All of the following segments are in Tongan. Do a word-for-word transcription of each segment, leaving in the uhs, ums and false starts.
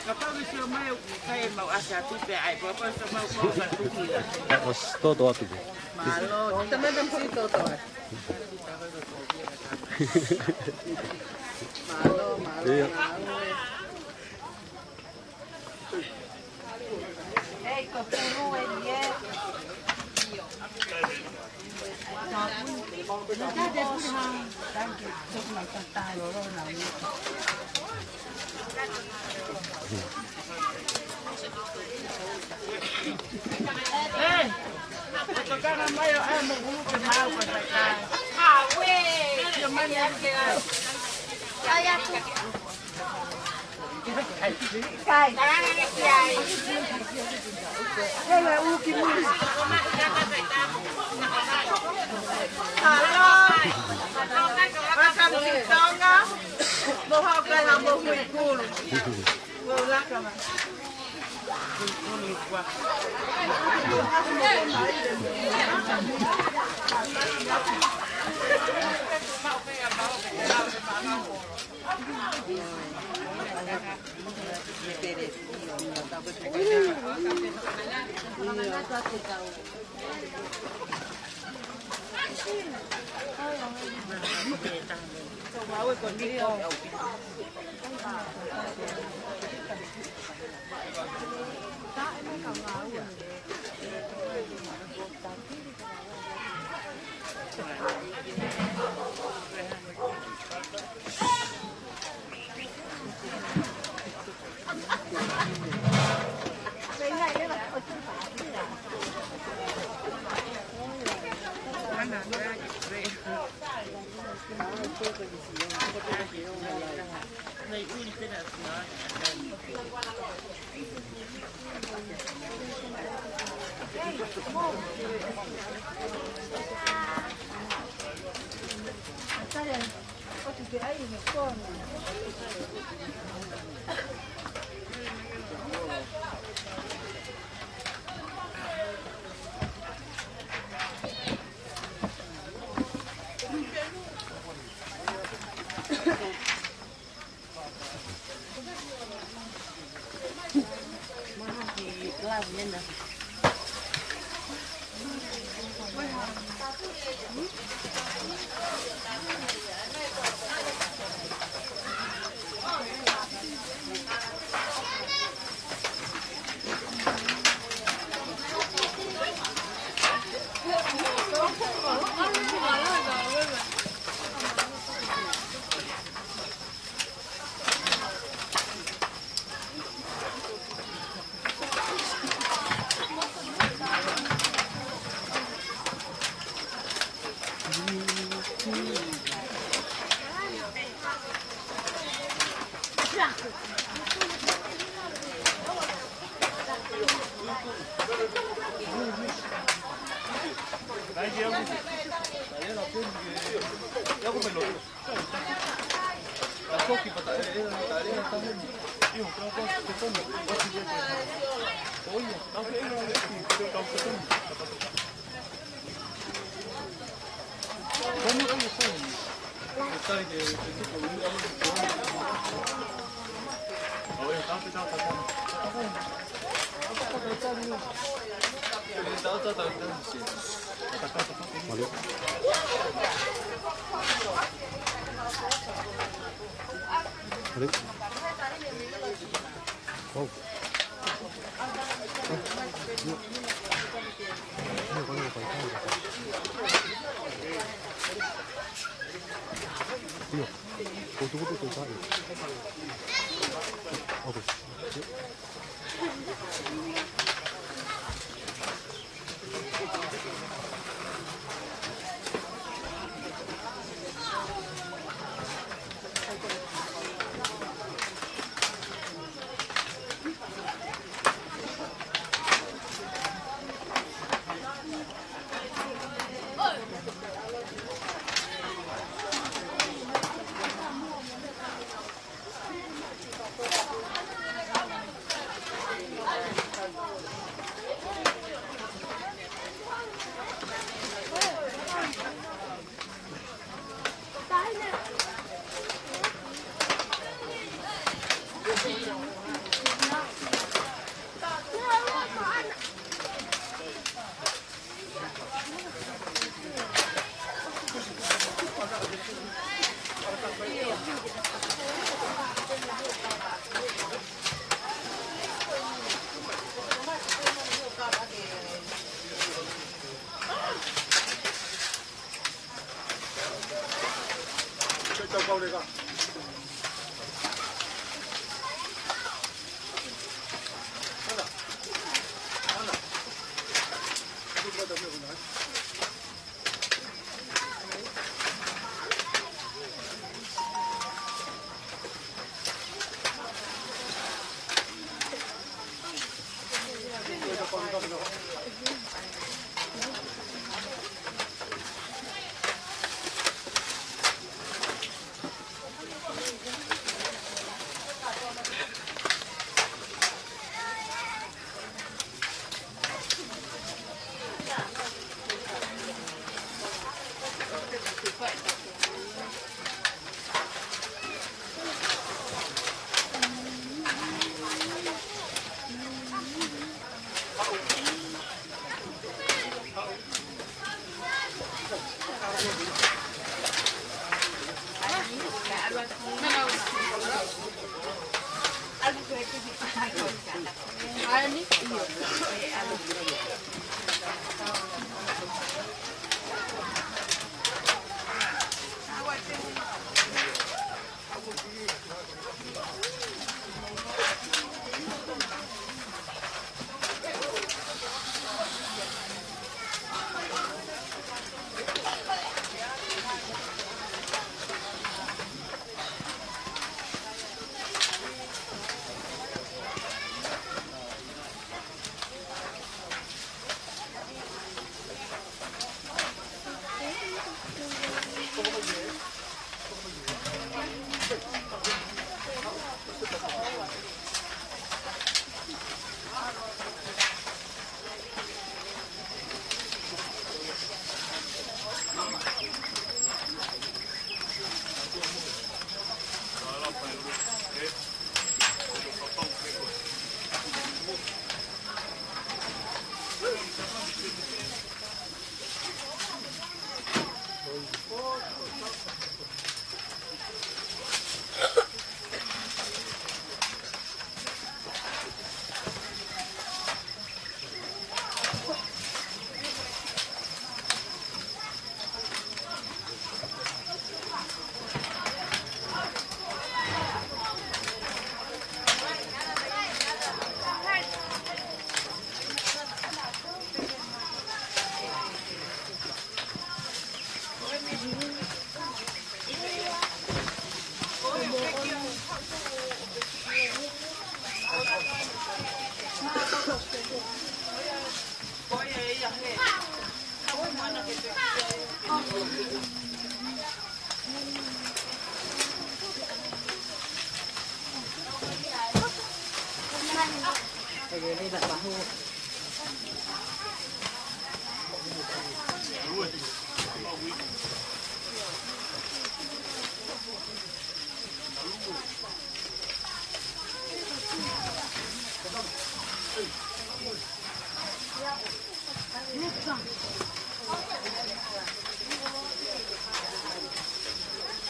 Kapau ke sio mai, ʻoku kai e mau ʻasi atu pē ai, kapau ke sio mai, ʻoku mau ʻasi atu pē. Mālō, tamata masi toto atu. Mālō, mālō, mālō. Hello. Welcome to Tonga. Mo haʻu kai ha mohu ʻi kulu. Mo laka ma.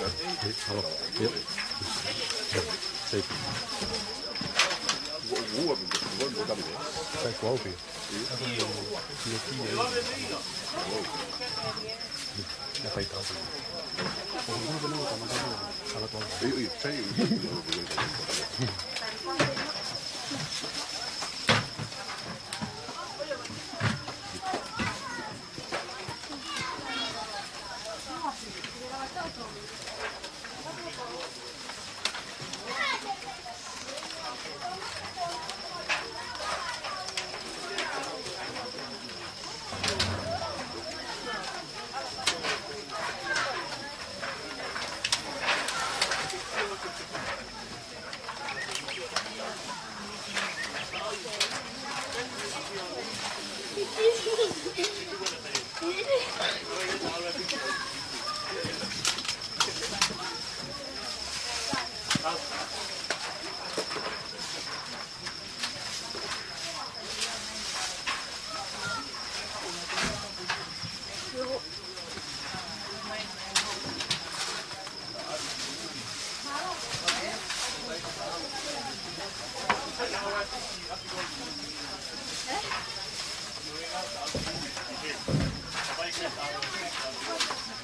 That's Hei, halo. Ia. Sei. Sai kuo aʻu pē. Ia fai tau. Ia, ia, sai.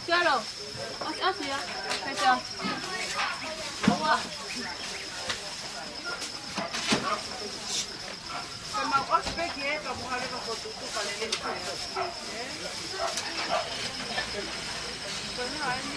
Siolo, ʻasi, ʻasi ia. Kaita. Ua. Ka mau ʻosi pē ki he ka mo hale ka ko tutu ka lele ki he. Ka na ai ni.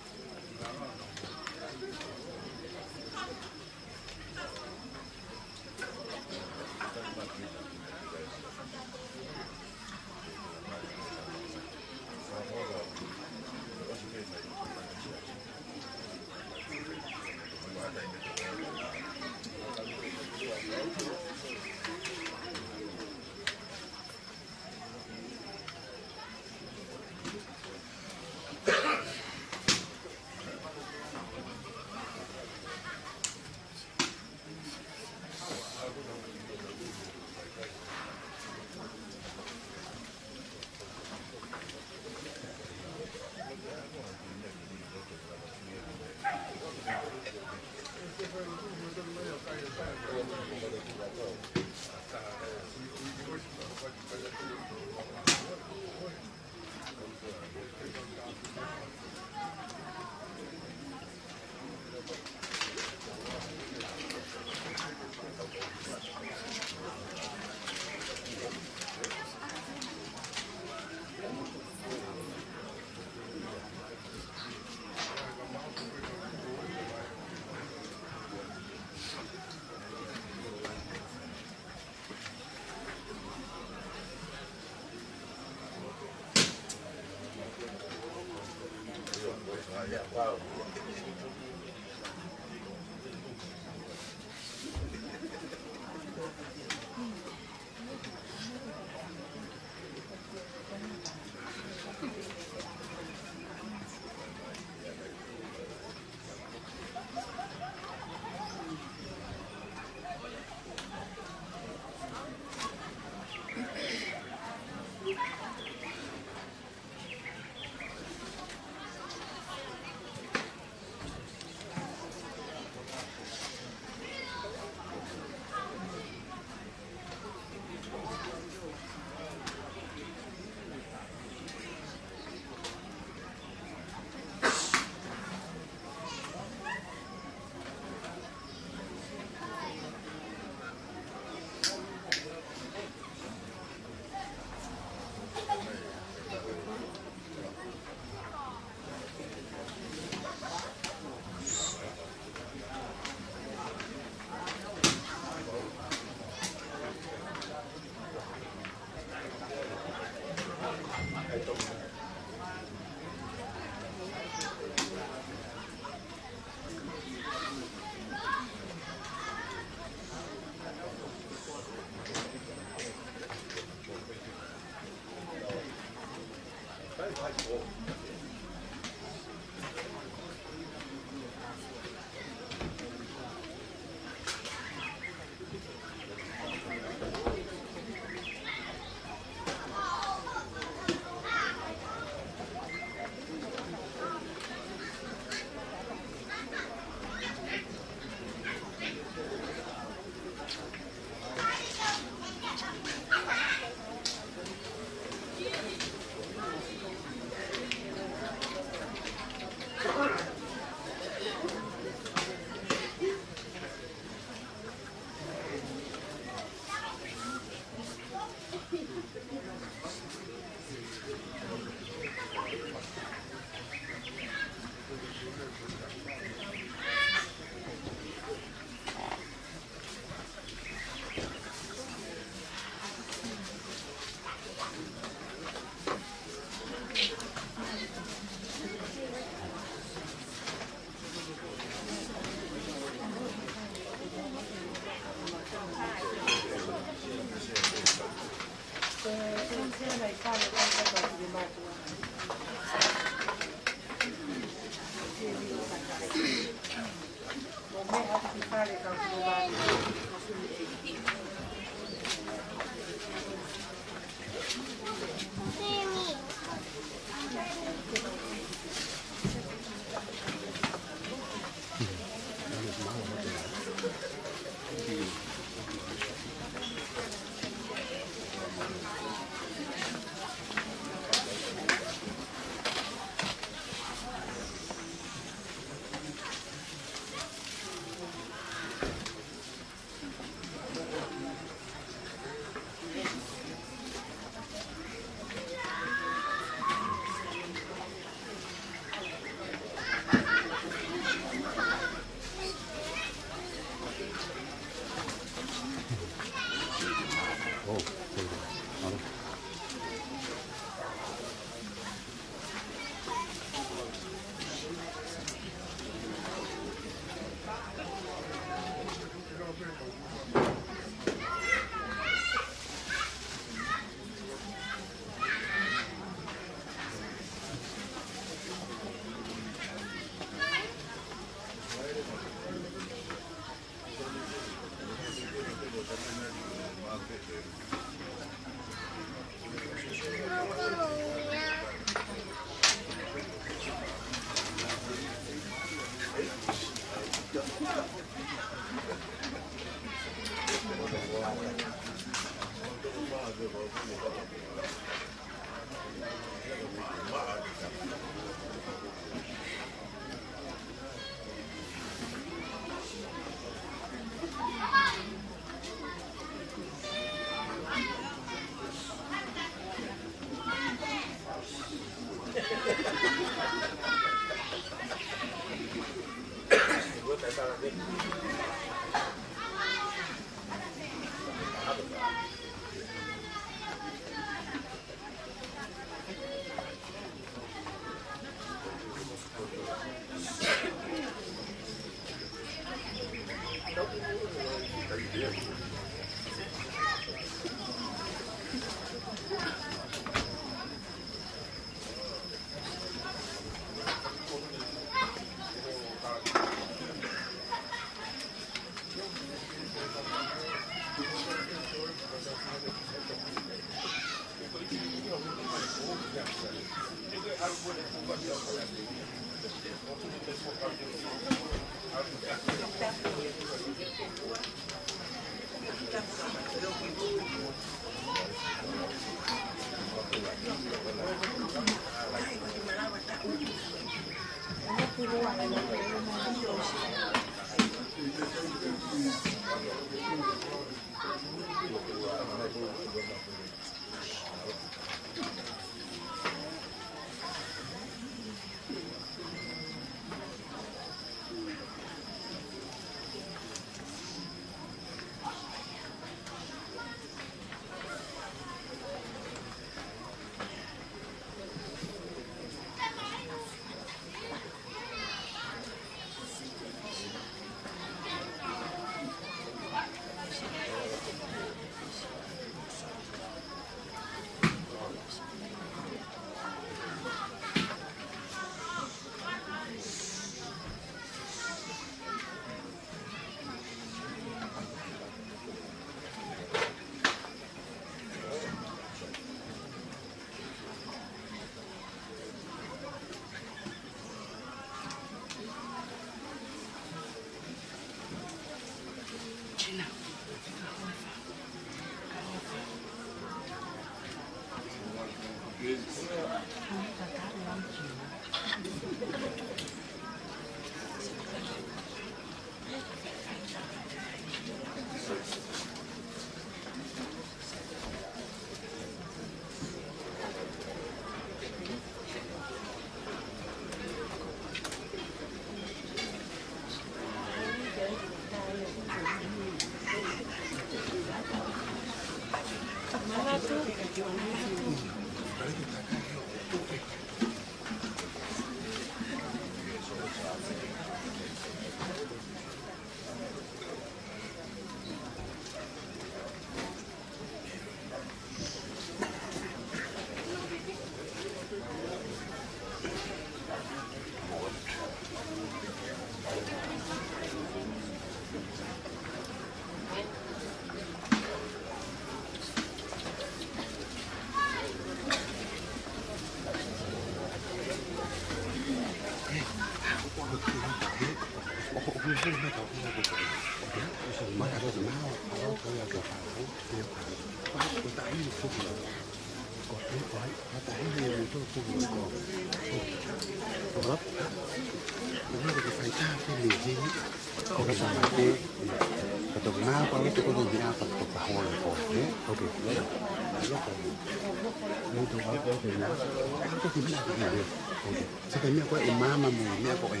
Saka mea ko e ʻo māmā mo e mea ko e.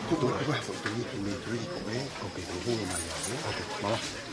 Ko e ko e ko e ko e ko e. Ko e ko e ko e.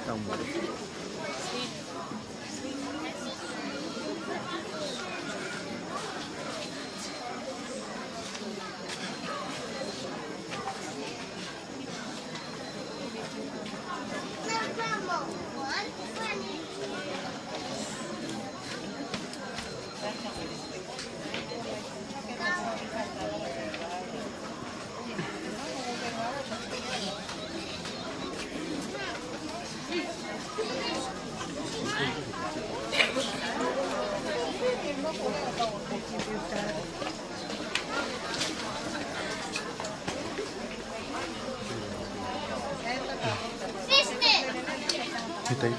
Tau mo. Hei, tai.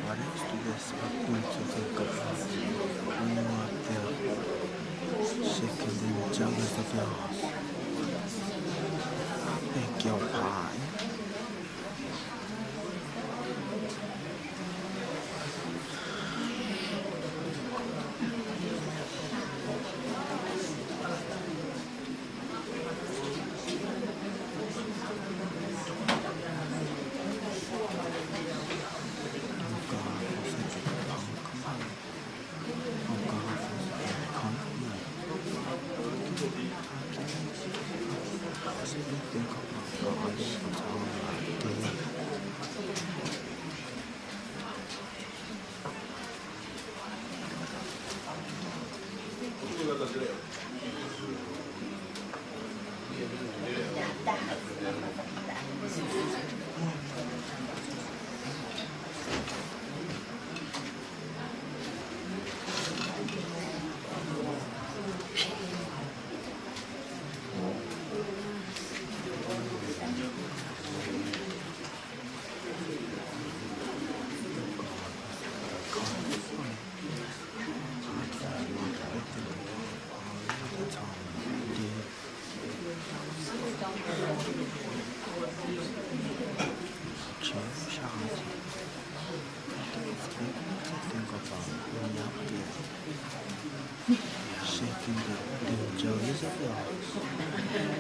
What else do they expect me to think about? When you are there, shaking them jealous of yours. Thank you, Pai. Shaking the, the jealous of yours.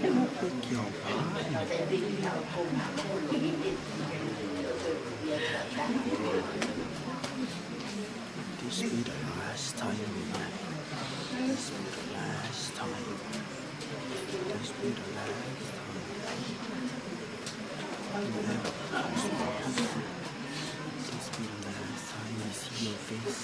Beg your pardon. This be the last time, man. This be the last time. This be the last time. Whatever. This be the last time I see your face.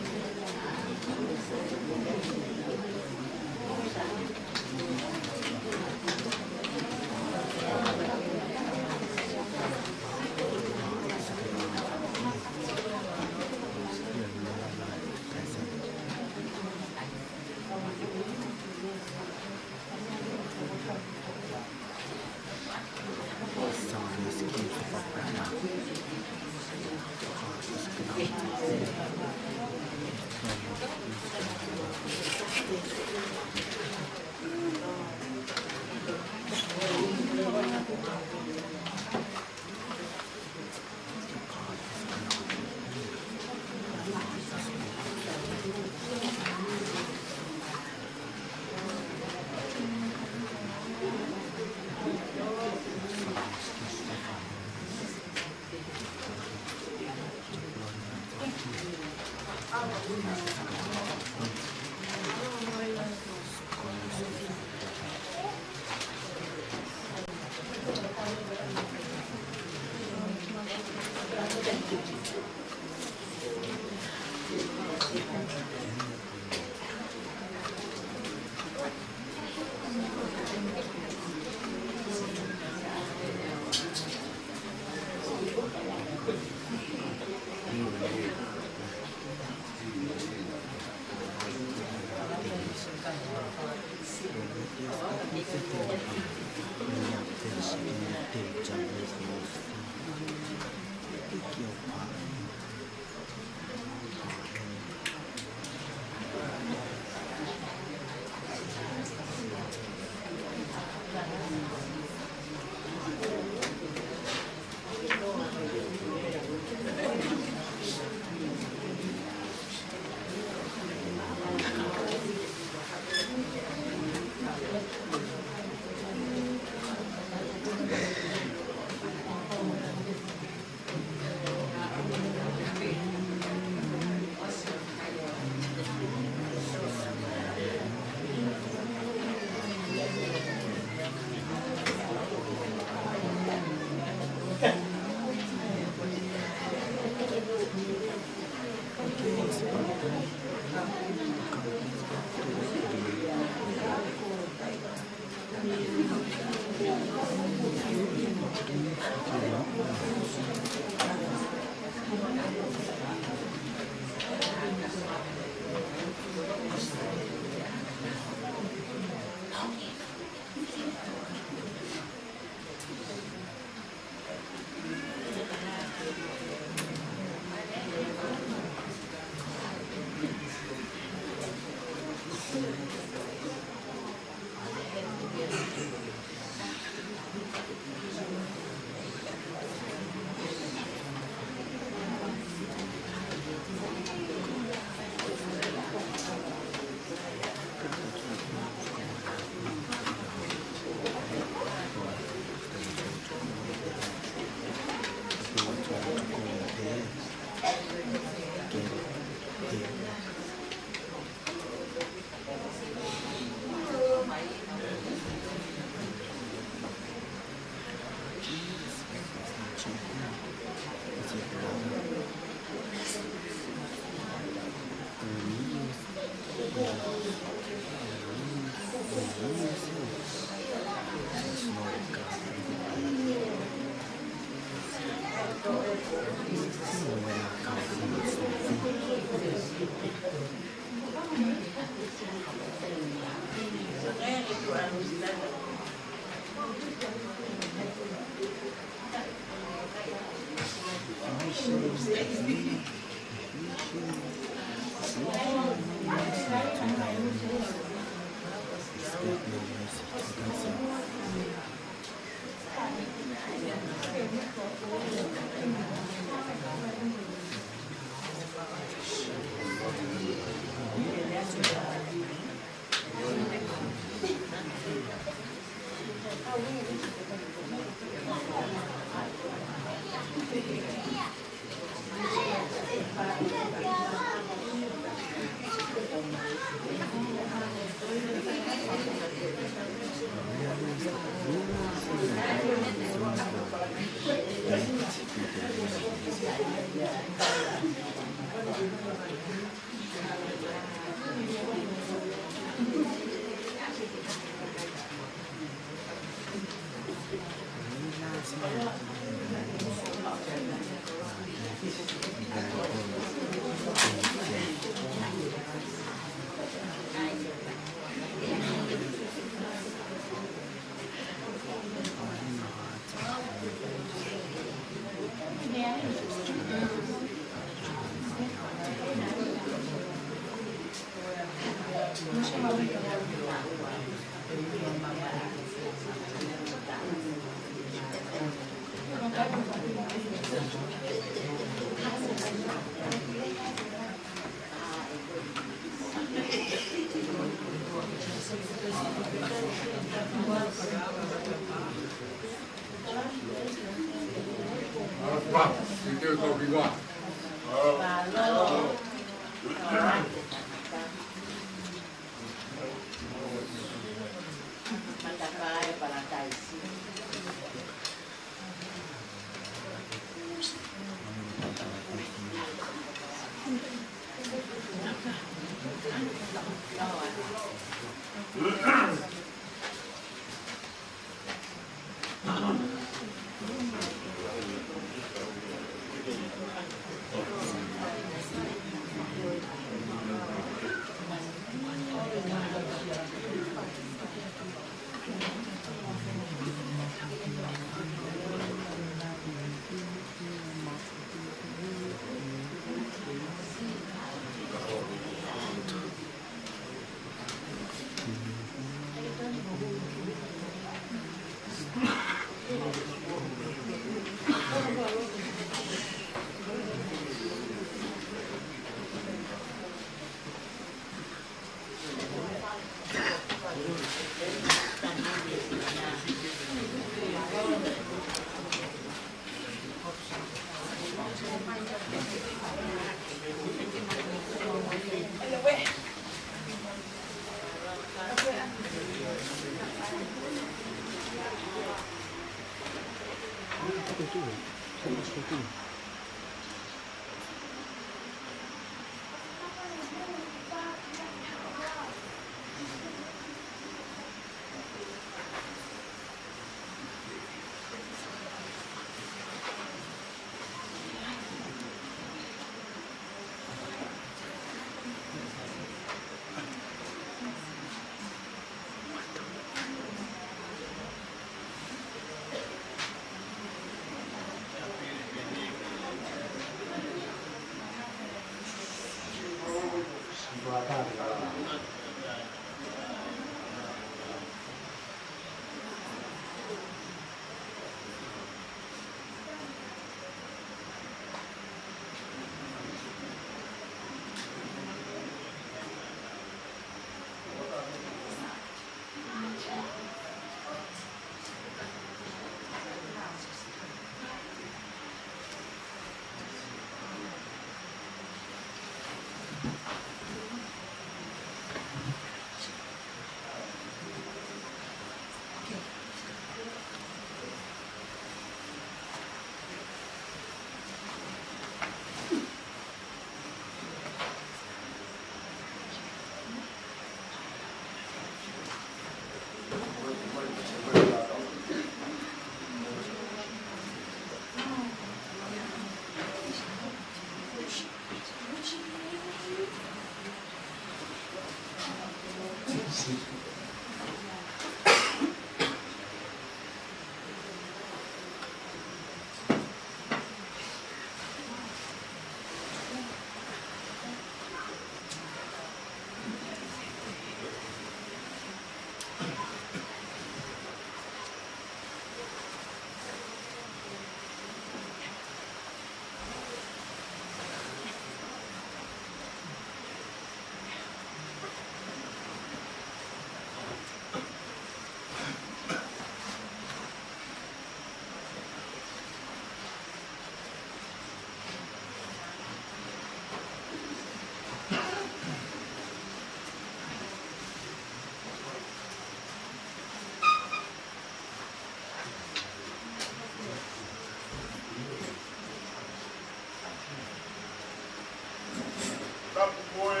Tapu mo e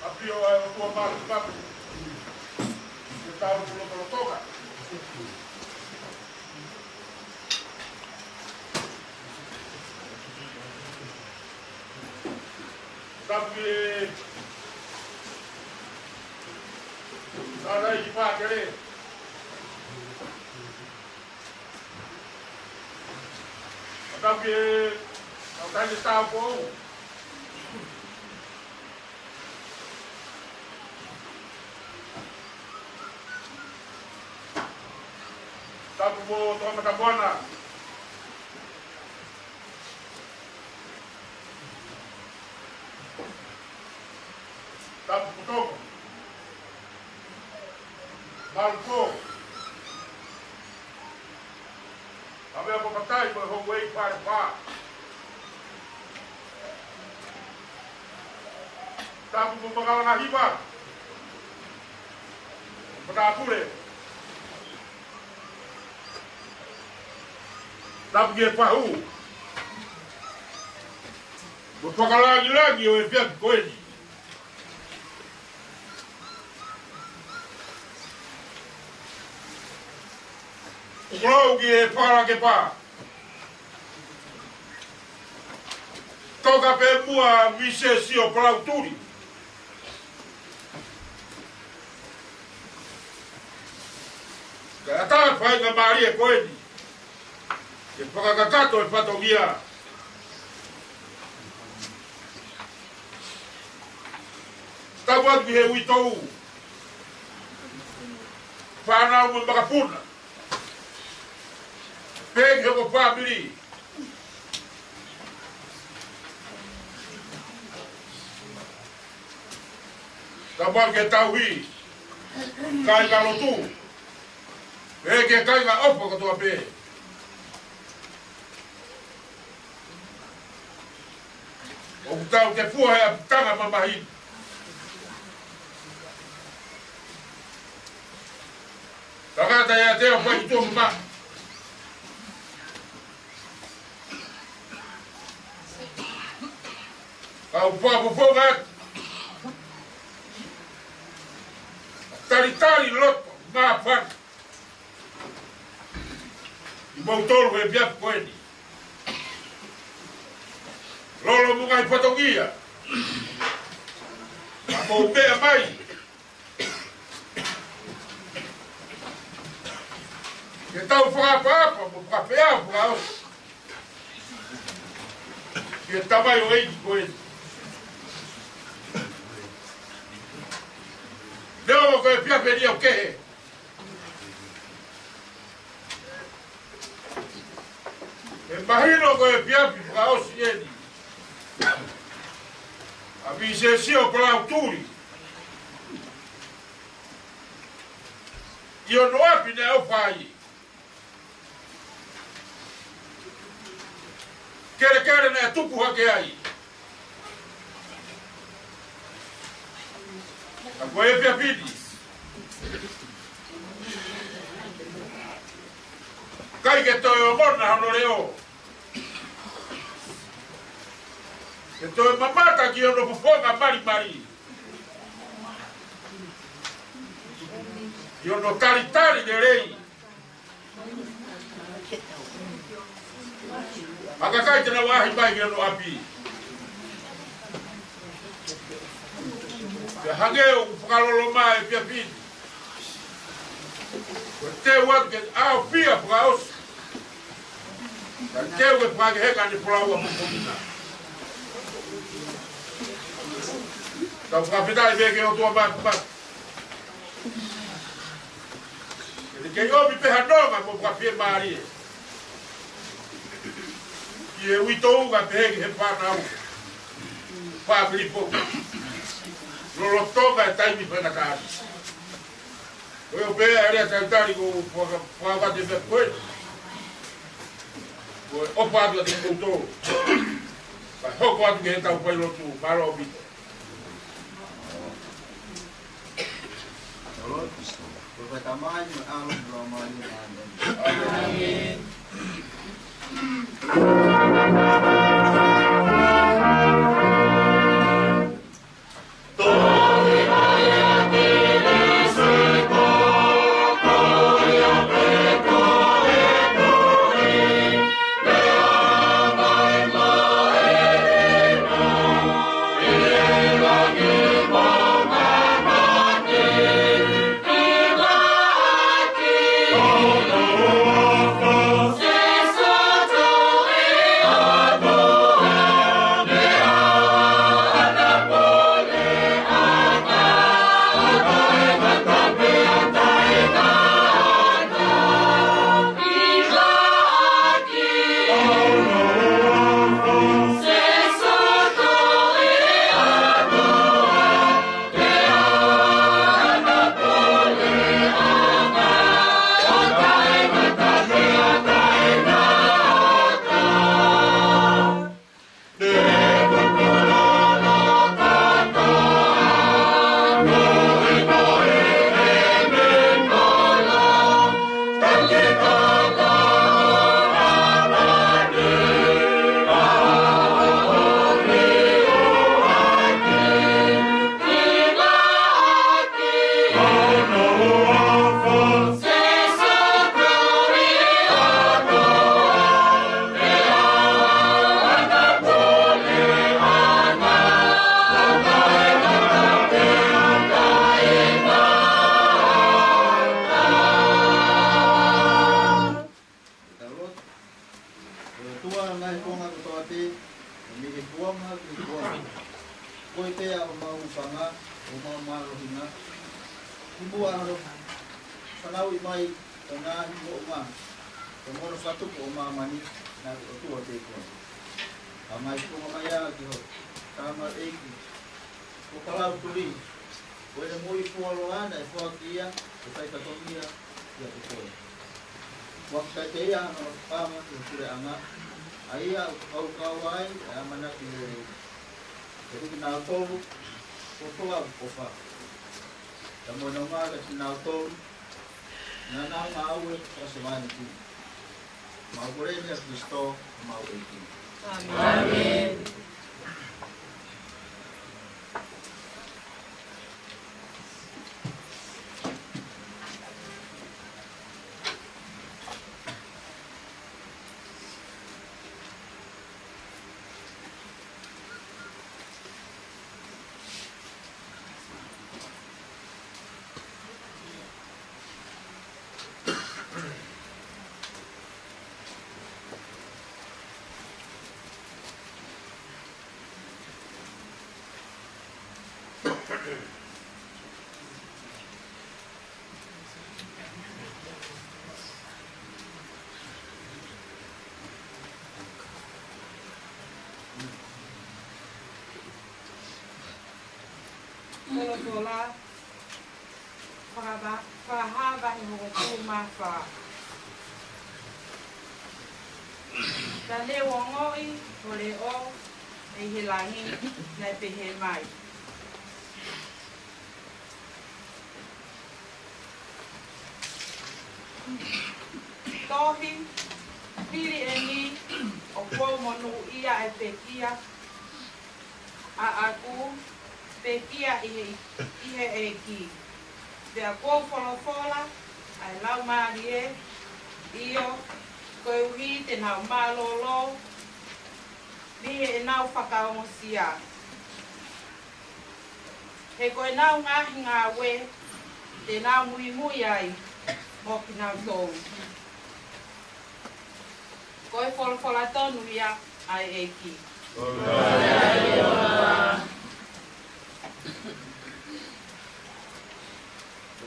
ʻafio ʻa e ʻOtua Māfimafi. Ke tau lotolotonga. Tapu ki he Tangataʻeiki Pākele. Tapu ki he Tangataʻeiki Tāupoʻou. Tapu mo Toʻomatapuana. Tapu Kotoko. Malu pō. Kavea Papatahi mo e Houʻeiki Fale Pā. Tapu mo Makalanga Hiva. Matāpule. Tapu ki he Fahu. Mo e fakalāngilangi ʻo e efiafi ko eni. ʻOku lau ki he Fakalakepa. Toka pē muʻa Misesi ʻo Palautuli. Kae ʻatā e faingamālie ko eni ke fakakakato e fatongia. Tapu atu ki he uitou, fānau mo e makapuna. Pehē ki he kau fāmili. Tapu atu ki he tauhi. Kāinga lotu. Pehē ki he kāinga ʻofa kotoa pē. ʻOku tau tefua he ʻapitanga mamahi. Tangata ʻiate au fai tuʻa mamahi. Kau fakafofonga atu. Talitali loto, māfana. ʻI moutolu he efiafi ko eni. Lolo mo e ngaahi fatongia. ʻA mou meʻa mai. Ke tau fakaʻapaʻapa mo fakafeʻao fakaʻosi ki he tamai ʻo e ʻEiki ko eni. Neongo ko e efiafi eni ʻoku kehe. ʻE mahino ko e efiafi fakaʻosi eni. ʻA Visesio Palautuli. ʻI hono ʻapi naʻe ʻofa ai. Kelekele naʻe tupu hake ai. ʻA ko e efiafi ni. ʻIkai ke toe ongona hono leʻo. Ke toe mamata ki hono fofonga malimali. Ki hono talitali lelei. ʻA e kakai te nau ʻaʻahi mai ki hono ʻapi. Pea hangē ʻoku fakaloloma e efiafi ni. Ko e teu atu ke ʻaofia fakaʻosi. Ka teu ke fakakehe ka ne polaua mo komina. Tau fakafetaʻi pē ki he ʻOtua Māfimafi. Ke ne kei ʻomi pē ha nonga mo fakafiemālie. Ki he uitou ka pehē ki he fānau. Fāmili foki. Lolotonga e taimi faingataʻa ni. Ko ia pē ʻa e lea talitali ko e faka-, fakavate pē ko e. Ko e ʻofa atu kiate kimoutolu. Kae hoko atu ki heʻetau failotu, mālō ʻaupito. Ko e Tamai, mo e ʻAlo, mo e Laumālie Māʻoniʻoni. Tau lotu. ʻE ʻOtua ʻo e ngaahi kuonga kotoa pē, ʻo mei he kuonga ki he kuonga. Ko koe pē ʻa homau hūfanga, homau mālohinga. Kimuʻa hono fanauʻi mai ʻo e ngaahi moʻunga, ʻo hono fakatupu ʻo māmani, naʻa ke ʻOtua pē koe. Kae ʻumaʻā e tuku mai ā ki ho tamaioʻeiki ko Palautuli, Ko ʻene moʻui fuoloa naʻe foaki ia ke fai fatongia kiate koe. Foaki kiate ia hono fakaanga ki ho puleʻanga, ʻa ia ʻoku kaukau ai ʻa e ʻamanaki lelei. Kiate kinautolu kotoa ʻoku kofa, pea mo e nonga kiate kinautolu naʻa nau ngāue fakasevāniti. Mau kole ni ʻia Kalaisi ko homau ʻEiki. ʻĀmeni. Folofola, Fakava-, Fakahā vahe hongofulu mā fā. Naʻa ne ongoʻi ʻa e leʻo ʻi he langi, naʻe pehē mai: Tohi, hili eni ʻoku ou monūʻia ʻa e pekia ʻaʻaku, pekia ʻi he, ʻi he ʻEiki. Pea kuo u folofola ʻa e Laumālie, ʻio, koeʻuhi te nau mālōlō mei heʻenau fakaongosia. He ko ʻenau ngaahi ngāue te nau muimui ai mo kinautolu. Ko e folofola tonu ia ʻa e ʻEiki.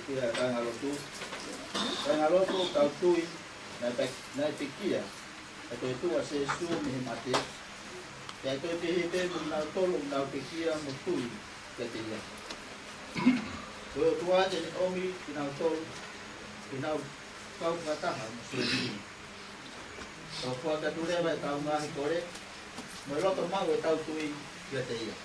Ko ia, kāinga lotu. Kāinga lotu, tau tui naʻe pe-, naʻe pekia ʻa e toetuʻu ʻa Sīsū mei he mate, pea ʻe toe pehē pē mo kinautolu ʻoku nau pekia mo tui kiate ia. Ko e ʻOtua te ne ʻomi kinautolu ke nau kau fakataha mo Sīsū. Tau foaki atu leva ʻetau ngaahi kole mo e loto maʻu ʻetau tui kiate ia.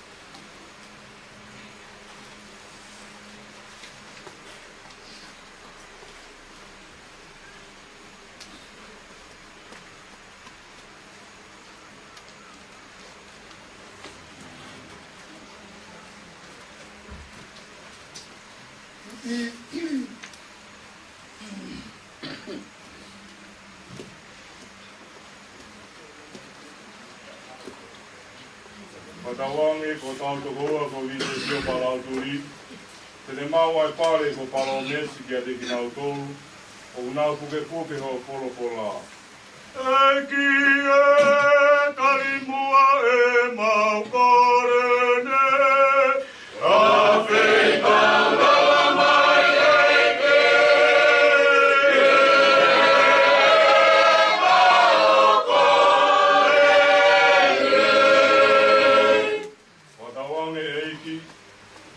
Fakatauange ko hotau tokoua ko Vise Sio Palautuli, te ne maʻu ʻa e pale ko Palōmesi kiate kinautolu ʻoku nau pukepuke hoʻo folofola. ʻEiki ē, tali muʻa ʻemau kole ni, ʻa fetaulala mai ʻEiki, ʻemau kole ni. Fakatauange ʻEiki,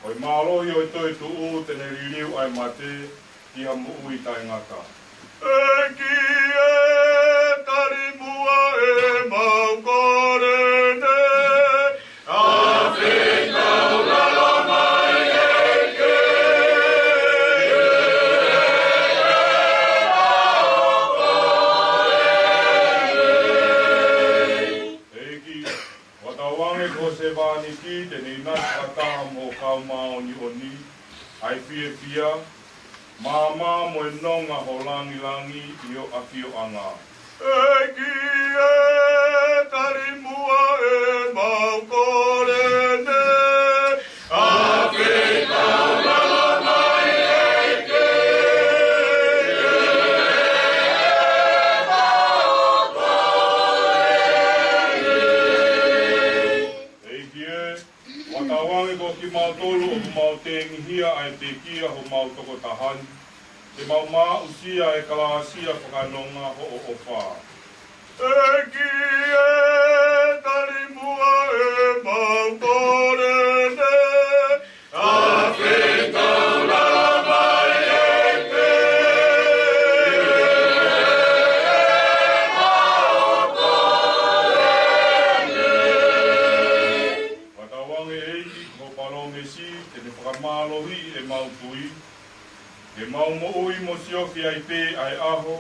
ko e mālohi ʻo e toetuʻu te ne liliu ʻa e mate ki ha moʻui taʻengata. ʻEiki ē, tali muʻa ʻemau kole ni, ʻa fetaulala mai ʻEiki, ʻemau kole ni. ʻEiki, fakatauange ko ho sevāniti te ne ʻinasi fakataha mo ho kau māʻoniʻoni ʻa e fiefia, maama mo e nonga ho langilangi ʻi ho ʻafioʻanga. ʻEiki ē, tali muʻa ʻemau kole ni, ʻa fetaulala mai ʻEiki, ʻemau kole ni. ʻEiki ē, fakatauange ko kimautolu ʻoku mau tengihia ʻa e pekia homau tokotaha ni, te mau maʻusia e kalasia fakanonga hoʻo ʻofa. ʻEiki ē, tali muʻa ʻemau kole ni, ʻa fetaulala Ke mau moʻui mo siofi ai pē ʻa e ʻaho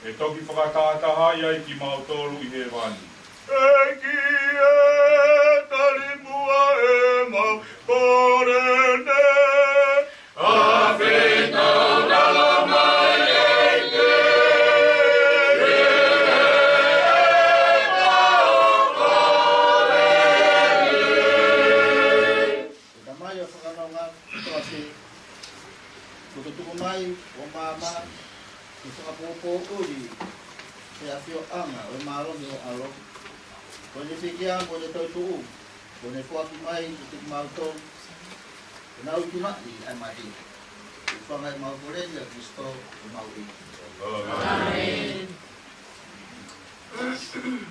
ʻe toki fakatahatahaʻi ai kimautolu ʻi hēvani. ʻEiki ē, tali muʻa ʻemau kole ni. ʻAfio ʻi heʻemau loto mai ʻEiki, ʻi heʻemau kole ni. Ko e Tamai ʻo e fakanonga kotoa pē, kuo ke tuku mai ho maama ke fakapoʻuli ʻi he ʻafioʻanga ʻo e mālohi ʻo ho ʻAlo. Ko ʻene pekia mo ʻene toetuʻu kuo ne foaki mai kiate kimautolu, ke nau ikunaʻi ʻa e mate. Ko e ʻuhinga ʻemau kole ni ʻia Kalaisi ko homau ʻEiki. ʻĒmeni.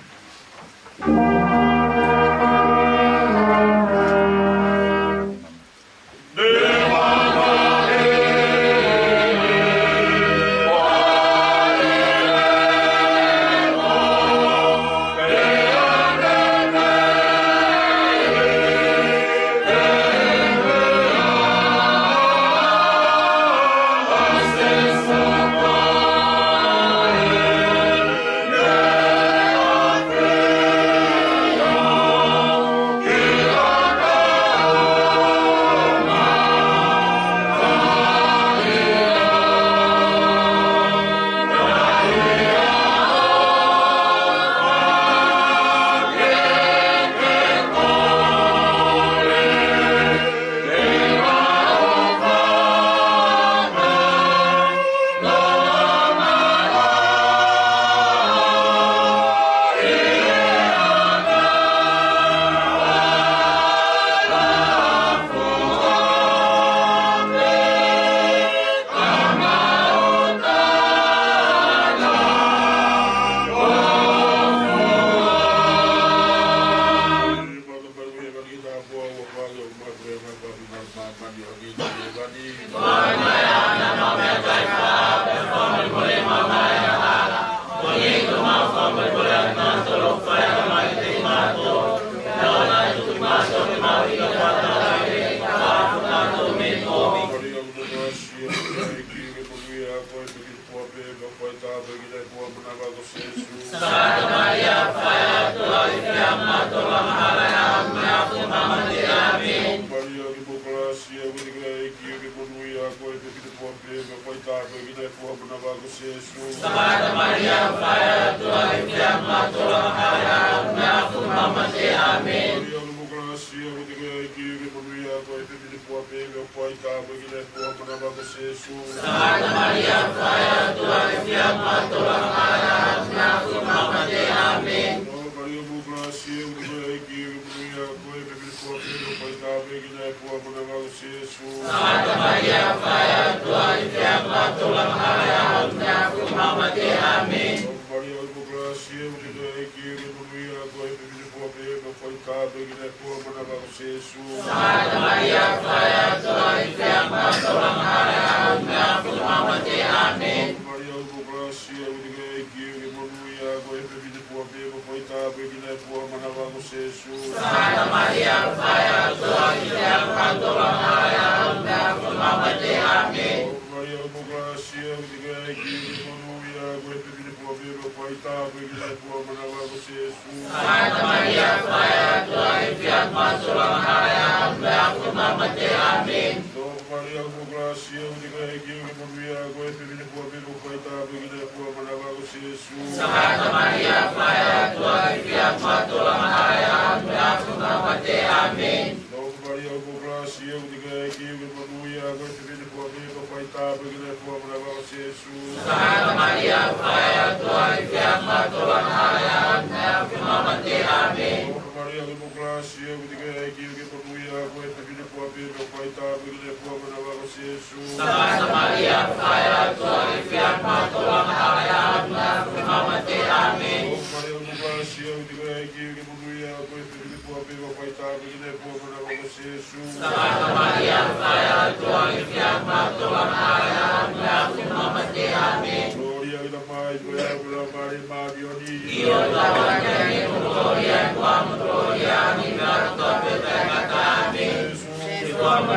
Santa Maria, fai ʻa e ʻOtua, ʻi he fiemaʻu ʻa e ʻOtua, ʻAmeni. Maria, ʻoku mo kalasi, ʻoku ʻikai ke ʻi ai ha taha ʻiate kimoutolu ʻoku ʻikai ke fai tāpuekina ʻi he fuʻu manava ko Sīsū. Santa Maria, fai ʻa e ʻOtua, ʻi he fiemaʻu ʻa e ʻOtua, ʻAmeni. Maria, ʻoku mo kalasi, ʻoku ʻikai ke ʻi ai ha taha ʻiate kimoutolu ʻoku ʻikai ke fai tāpuekina ʻi he fuʻu manava ko Sīsū. Santa Maria, fai ʻa e ʻOtua, ʻi he fiemaʻu ʻa e ʻOtua, ʻAmeni. Maria, ʻoku mo kalasi, ʻoku ʻikai ke ʻi ai ha taha ʻiate kimoutolu ʻoku ʻikai ke fai tāpuekina ʻi he fuʻu manava ko Sīsū. Santa Maria, fai ʻa e ʻOtua, ʻi he fiemaʻu ʻa e ʻOtua, ʻAmeni. Maria, ʻoku mo kalasi, ʻoku ʻikai ke ʻi ai ha taha ʻiate kimoutolu ʻoku ʻikai ke fai tāpuekina ʻi he fuʻu manava ko Sīsū. Santa Maria, fai ʻa e ʻOtua, ʻi he fiemaʻu ʻa e ʻOtua, ʻAmeni. Maria, ʻoku mo kalasi, ʻoku ʻikai ke ʻi ai ha taha ʻiate kimoutolu ʻoku ʻikai ke fai tāpuekina ʻi he fuʻu manava ko Sīsū. Santa Maria, fai ʻa e ʻOtua, ʻi he fiemaʻu ʻa e ʻOtua, ʻAmeni. Maria, ʻoku mo kalasi, ʻoku ʻikai ke ʻi ai ha taha ʻiate kimoutolu ʻoku ʻikai ke fai tāpuekina ʻi he fuʻu manava ko Sīsū. Santa Maria, fai ʻa e ʻOtua, ʻi he fiemaʻu ʻa e ʻOtua, ʻAmeni. Maria, ʻoku mo kalasi, ʻoku ʻikai ke ʻi ai ha taha ʻiate kimoutolu ʻoku ʻikai ke fai tāpuekina ʻi he fuʻu manava ko Sīsū. Santa Maria, fai ʻa e ʻOtua, ʻi he fiemaʻu ʻa e ʻOtua, ʻAmeni. Maria, ʻoku mo kalasi, ʻoku ʻikai ke ʻi ai ha taha ʻiate kimoutolu ʻoku ʻikai ke fai tāpuekina ʻi he fuʻu manava ko Sīsū. Santa Maria, fai ʻa e ʻOtua, ʻi he fiemaʻu ʻa e ʻOtua, ʻAmeni. Maria, ʻoku mo kalasi, ʻoku ʻikai ke ʻi ai ha taha ʻiate kimoutolu ʻoku ʻikai ke fai tāpuekina ʻi he fuʻu manava ko Sīsū. Santa Maria, fai ʻa e ʻOtua, ʻi he fiemaʻu ʻa e ʻOtua, ʻAmeni. Maria, ʻoku mo kalasi, ʻoku ʻikai ke ʻi ai ha taha ʻiate kimoutolu ʻoku ʻikai ke fai tāpuekina ʻi he fuʻu manava ko Sīsū. Santa Maria, fai ʻa e ʻOtua, ʻi he fiemaʻu ʻa e ʻOtua, ʻAmeni. Kolōlia ki he Tamai, ko e ʻAlo, ko e Laumālie Māʻoniʻoni. ʻIo, ʻoku taau ʻeni, ko e kolōlia, ko e kolōlia, ʻi he ʻaho kotoa pē ʻo e taʻengata, ʻAmeni. Sīsū, ʻoku mau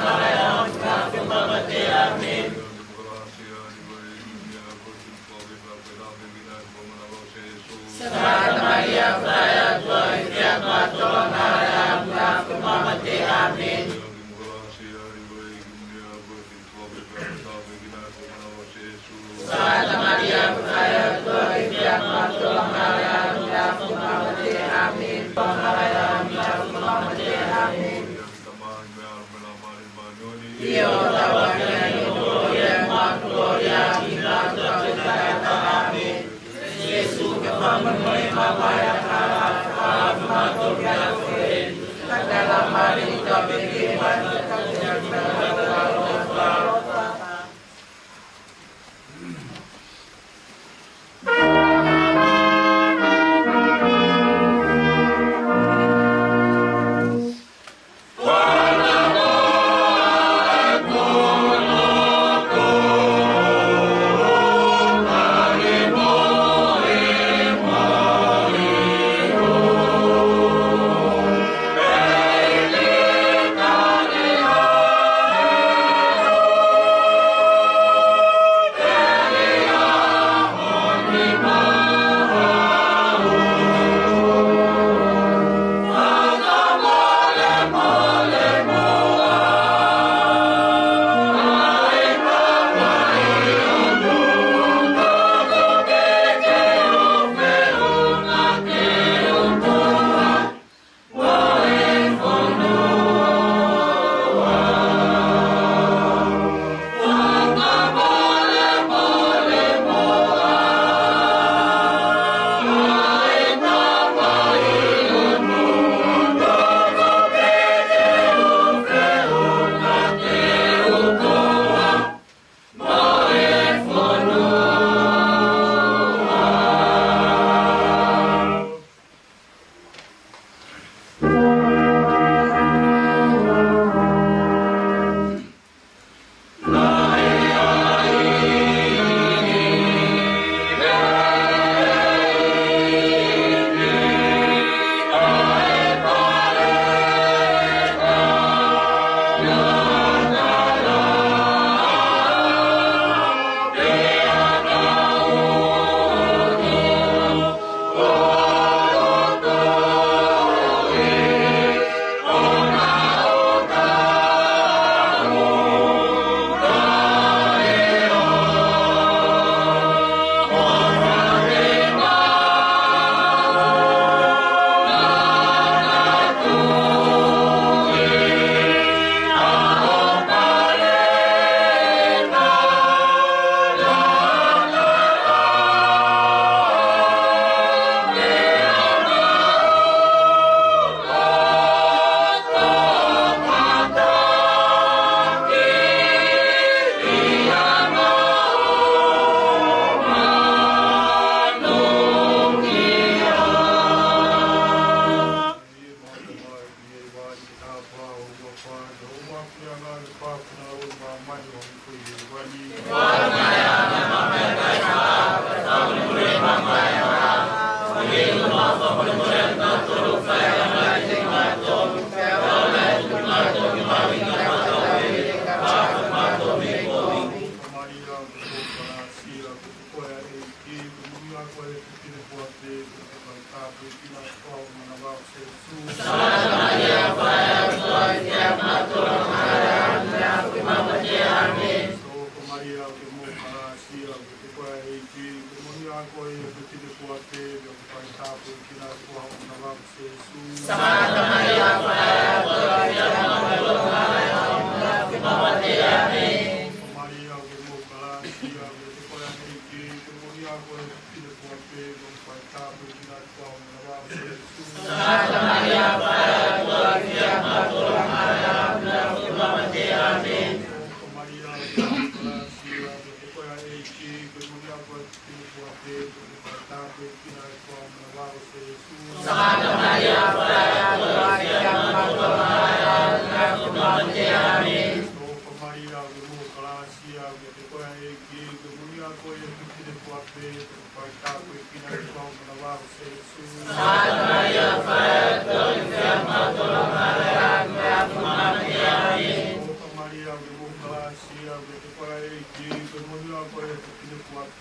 Santa Maria, Fai ʻa e ʻOtua, ʻofa ke ʻalu ʻa e ʻOtua, ʻofa ke ʻalu ʻa e ʻOtua. Santa Maria, Fai ʻa e ʻOtua, ʻofa ke ʻalu ʻa e ʻOtua, ʻofa ke ʻalu ʻa e ʻOtua. Sangata Malia, ʻofa ʻa e ʻOtua, ʻofa ʻia kimautolu angahala, ʻi he ʻaho ʻo e mate. ʻĀmeni. Tō Malia, ʻoku ke maʻu ʻa e kalasia, ʻoku ʻiate koe ʻa e ʻEiki, ʻoku ke moʻoni ʻa koe ʻi he fefine kuo pē, pea ko e paʻitā koe ki he ʻuhinga ʻo ho manava ko Sēsū. Sangata Malia, ʻofa ʻa e ʻOtua, ʻofa ʻia kimautolu angahala, ʻi he ʻaho ʻo e mate. ʻĀmeni. Tō Malia, ʻoku ke maʻu ʻa e kalasia, ʻoku ʻiate koe ʻa e ʻEiki, ʻoku ke moʻoni ʻa koe ʻi he fefine kuo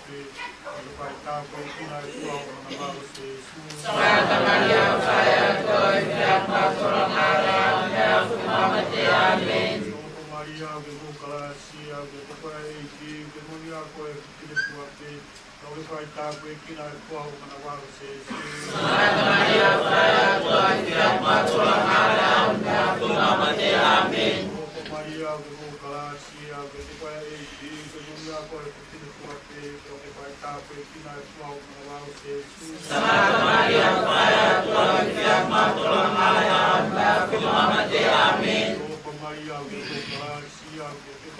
pē, pea ko e paʻitā koe ki he ʻuhinga ʻo ho manava ko Sēsū. Sangata Malia, ʻofa ʻa e ʻOtua, ʻofa ʻia kimautolu angahala, ʻi he ʻaho ʻo e mate. ʻĀmeni. Tō Malia, ʻoku ke maʻu ʻa e kalasia, ʻoku ʻiate koe ʻa e ʻEiki, ʻoku ke moʻoni ʻa koe ʻi he fefine kuo pē, pea ko e paʻitā koe ki he ʻuhinga ʻo ho manava ko Sēsū. Sangata Malia, ʻofa ʻa e ʻOtua, ʻofa ʻia kimautolu angahala, ʻi he ʻaho ʻo e mate. ʻĀmeni. Tō Malia, ʻoku ke maʻu ʻa e kalasia, ʻoku ʻiate koe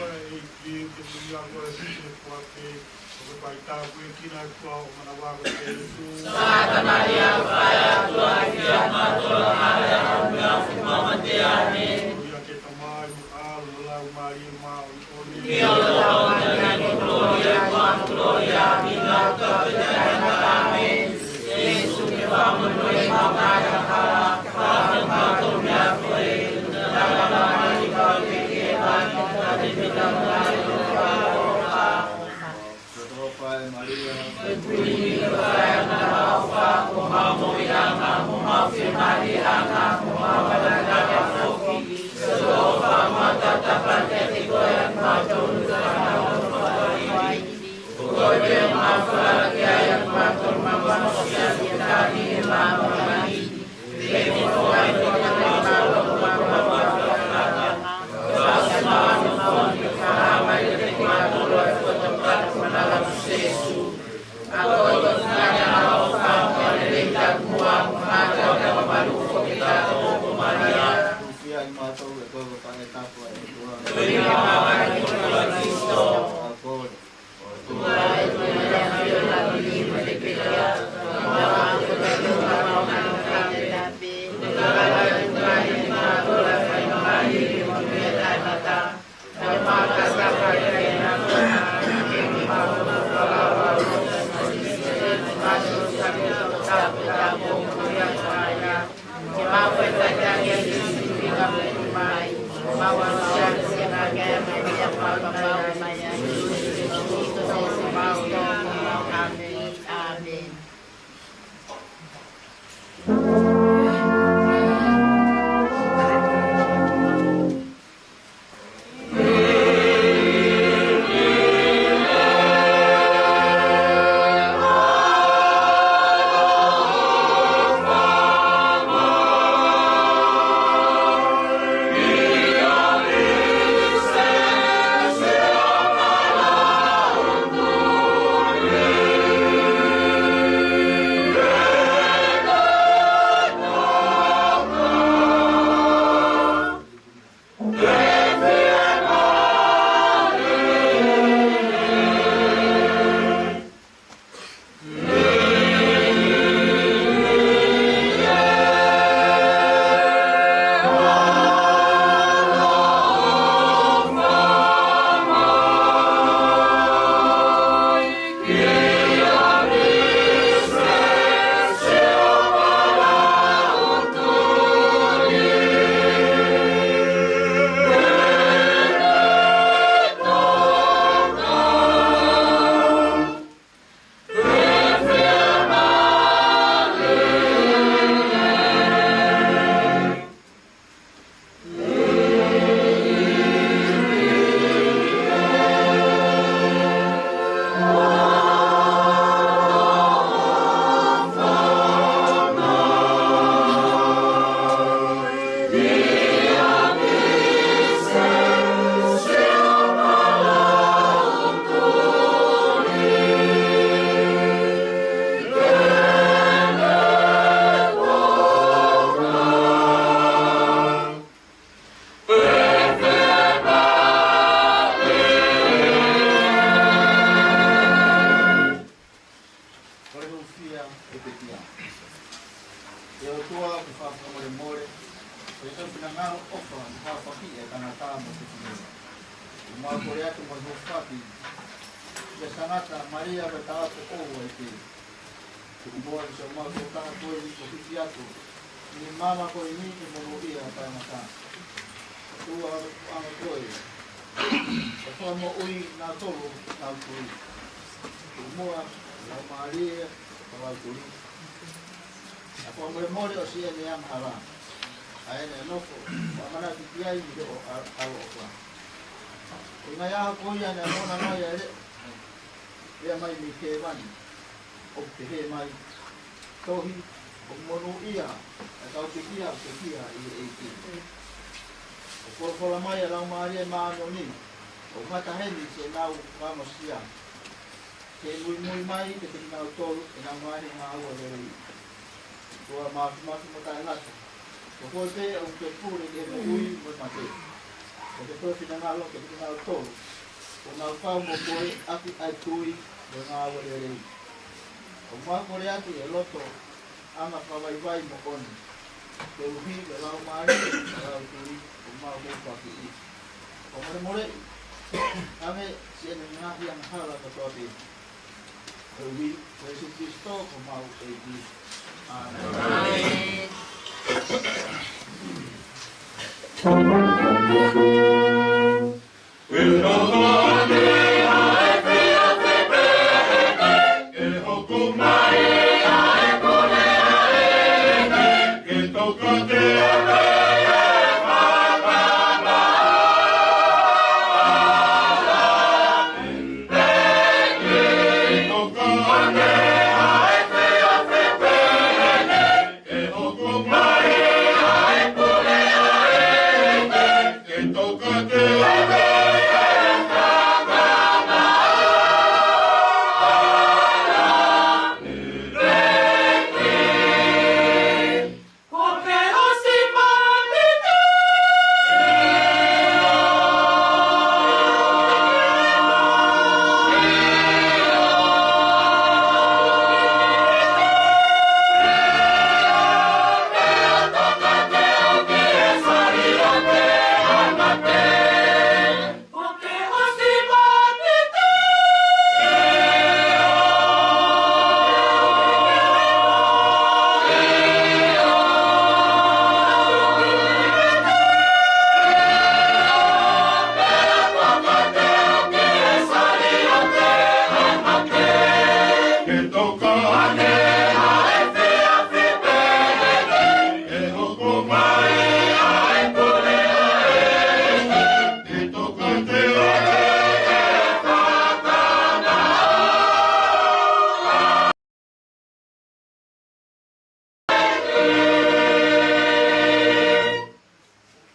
ʻa e ʻEiki, ʻoku ke moʻoni ʻa koe ʻi he fefine kuo pē, pea ko e paʻitā koe ki he ʻuhinga ʻo ho manava ko Sēsū. Sangata Malia, ʻofa ʻa e ʻOtua, ʻofa ʻia kimautolu angahala, ʻi he ʻaho ʻo e mate. ʻĀmeni. Tō Malia, ʻoku ke maʻu ʻa e kalasia, ʻoku ʻiate koe ʻa e ʻEiki, ʻoku ke moʻoni ʻa koe ʻi he fefine kuo pē, pea ko e paʻitā koe ki he ʻuhinga ʻo ho manava ko Sēsū. Sangata Malia, ʻofa ʻa e ʻOtua, ʻofa ʻia kimautolu angahala, ʻi he ʻaho ʻo e mate. ʻĀmeni. Tō Malia, ʻoku ke maʻu ʻa e kalasia, ʻoku ʻiate koe ʻa e ʻEiki, ʻoku ke moʻoni ʻa koe ʻi he fefine kuo pē, pea ko e paʻitā koe ki he ʻuhinga ʻo ho manava ko Sēsū. Sangata Malia, ʻofa ʻa e ʻOtua, ʻofa ʻia kimautolu angahala, ʻi he ʻaho ʻo e mate. ʻĀmeni. Glory ʻa e Tamai, mo e ʻAlo, mo e Laumālie Māʻoniʻoni. Mau kole atu mo e hūfaki ʻi he tangata Malia ko e taʻofi ʻo e ʻEiki. Tuku muʻa ki siʻomau tokanga ko eni kuo hiki atu ʻi he maama ko eni ke monūʻia ʻa taʻengata. ʻOtua ʻoku ʻoange koe ʻa e fakamoʻui naʻa tolu naʻa tui. Tuku muʻa Laumālie ʻo e Lautuli ʻa e fakamolemole ʻo siʻene angahala, ʻa ʻene nofo ʻo ʻamanaki ki ai ʻi hoʻo ʻa-, ʻaloʻofa. ʻI he ngaahi ʻaho ko ia naʻe ʻomai ai ʻa e leʻo, lea mai mei hēvani, ʻo pehē mai, tohi, ʻoku monūʻia ʻa e kau pekia ʻoku pekia ʻi he ʻEiki. ʻOku folofola mai ʻa e Laumālie Māʻoniʻoni, ʻoku ngata heni siʻenau fakaongosia, ke muimui mai kiate kinautolu ʻenau ngaahi ngāue lelei. ʻOtua Māfimafi mo Taʻengata, ko koe pē ʻoku ke pule ki he moʻui mo e mate. Ko e toe finangalo kiate kinautolu ʻoku nau kau mo koe ʻaki ʻa e tui mo e ngāue lelei. ʻOku mau kole atu ʻi he loto anga fakavaivai moʻoni, koeʻuhi ko e Laumālie ʻo e Lautuli ʻoku mau hūfakiʻi. ʻOku mau molemoleʻi ange siʻene ngaahi angahala kotoa pē. Koeʻuhi ko Sīsū Kalaisi ko homau ʻEiki. ʻĀmeni. ʻĀmeni.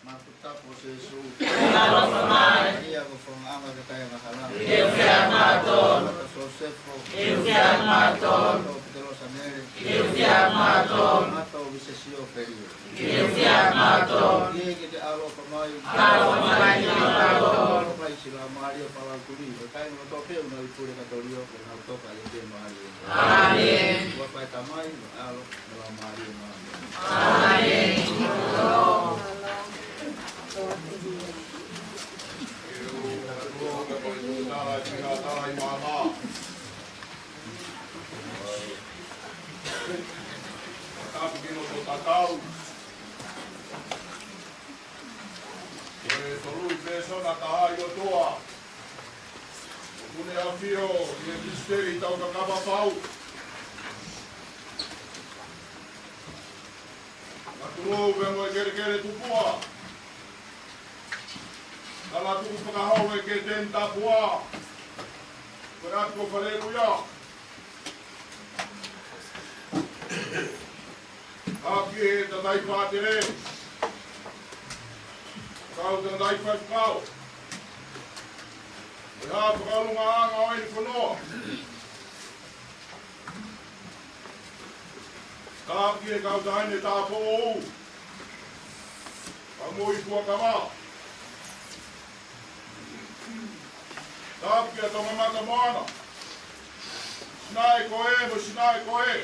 Mātuʻa Tapu ʻo Sīsū. Mālō mai. Ia ko fanga anga ke kai angahala. Ke u fia mātō. Tangata Sosefo. Ke u fia mātō. Tangata Pitelosanele. Ke u fia mātō. Tangata Visesio Felio. Ke u fia mātō. Ke ke te ʻaloʻofa mai. ʻAloʻofa mai kiate kimautolu. Mai siʻi Laumālie ʻo e Lautuli, ʻo kai no tope una i pule ka tolio, ko nau toka ʻi he mālie. ʻĀmeni. Ua fai Tamai, mo e ʻAlo, mo e Laumālie Māʻoniʻoni. ʻĀmeni. Tapu ki he loto tatau. Ko e tolu pēsona taha ʻi ʻOtua. ʻOku ne ʻafio ʻi he misiteli tau kakapa pau. Ka tulou pē mo e kelekele tupua. Ka la tuku fakahau e keteni tapua. Ko e ʻapi ko Faleluia. Ka ki he tangataʻi pātele, kau tangataʻi faifekau, ʻi he fakaʻulungaanga ʻo eni ko Noa. Ka ki he kau taʻahine tāupoʻou, kau moʻui fuakava. Tapu kia Tonga Mata Moana. Sinaʻi ko ē, mo Sinaʻi ko ē.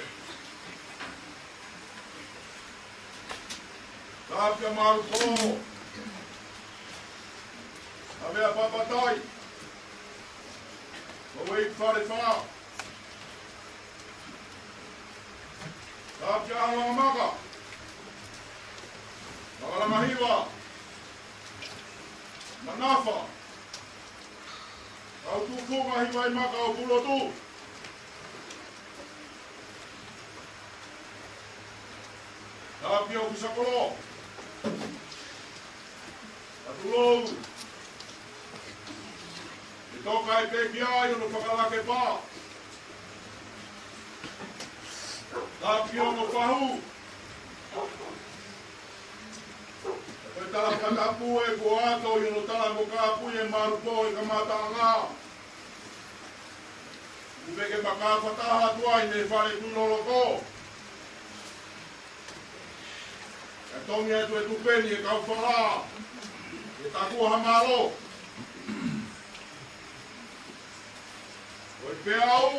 Tapu kia Maluko. Avea Papatai, Mouei Falefā, Tāpia Alangamaka, Makalanga Hiva, Manafa, Kautufunga Hiva ʻi Maka ʻo Pulotu, Tāpia ʻo Fisakolo, Katulou, ʻi toka e pekia ʻi hono fakalake pā, Tāpia ʻo Fahu, ko e tala fakatapu ē kuo ato ʻi hono tala mo kāpui e malu pō e kamataʻanga. Kuo peke maka fataha atu ai mei he fale Tuʻi Loloko. Ka tongi atu e tupeni e kau falā, ʻe taku ha mālō. Ko e peau,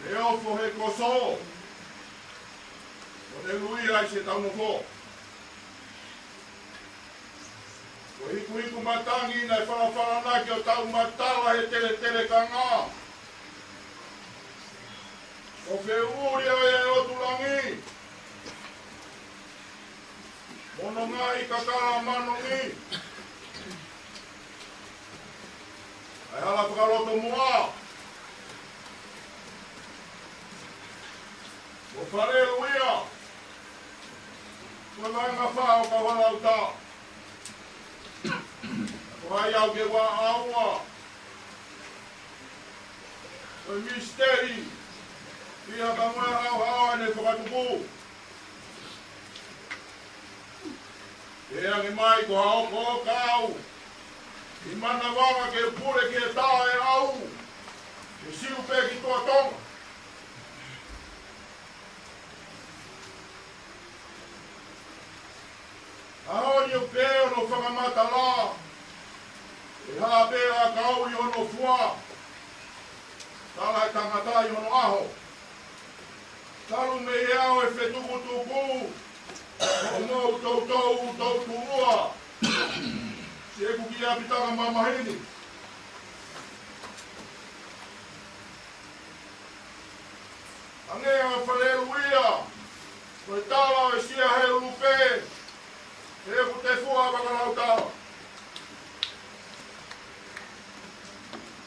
ne ofo he koso, ʻo ne lui ai se tau nofo. Ko e hikuhiku matangi naʻe falafalanaki ʻo tau matala he teletelekanga. Ko feuli ʻa e ʻOtu Langi mo hono ngaahi kakala manongi, ʻa e hala fakalotomuʻa mo Faleluia, ko e vaenga fā ʻo Kauhalautā. Ko hai au ke ua aua, ko e misiteli, ʻi ha ka moe hauhau ʻene fakatupu. ʻE ange mai ko ha ʻokoʻoka au, ʻi manavanga ke pule ki he taʻeʻau, ke siu pē ki Tuʻa Tonga. ʻAho ni ʻoku pehē hono fakamatala, ʻe hā pē ʻa e kau ʻi hono fua, tala e tangata ʻi hono ʻaho. Talu mei he ʻao e fetukutuku, hoʻomou toutou toutuʻua, siʻeku kiʻi ʻapitanga mamahi ni. Hangē ha Faleluia, ko e tala ʻo e sia he ʻulu pē, he ʻoku te fua fakalautala.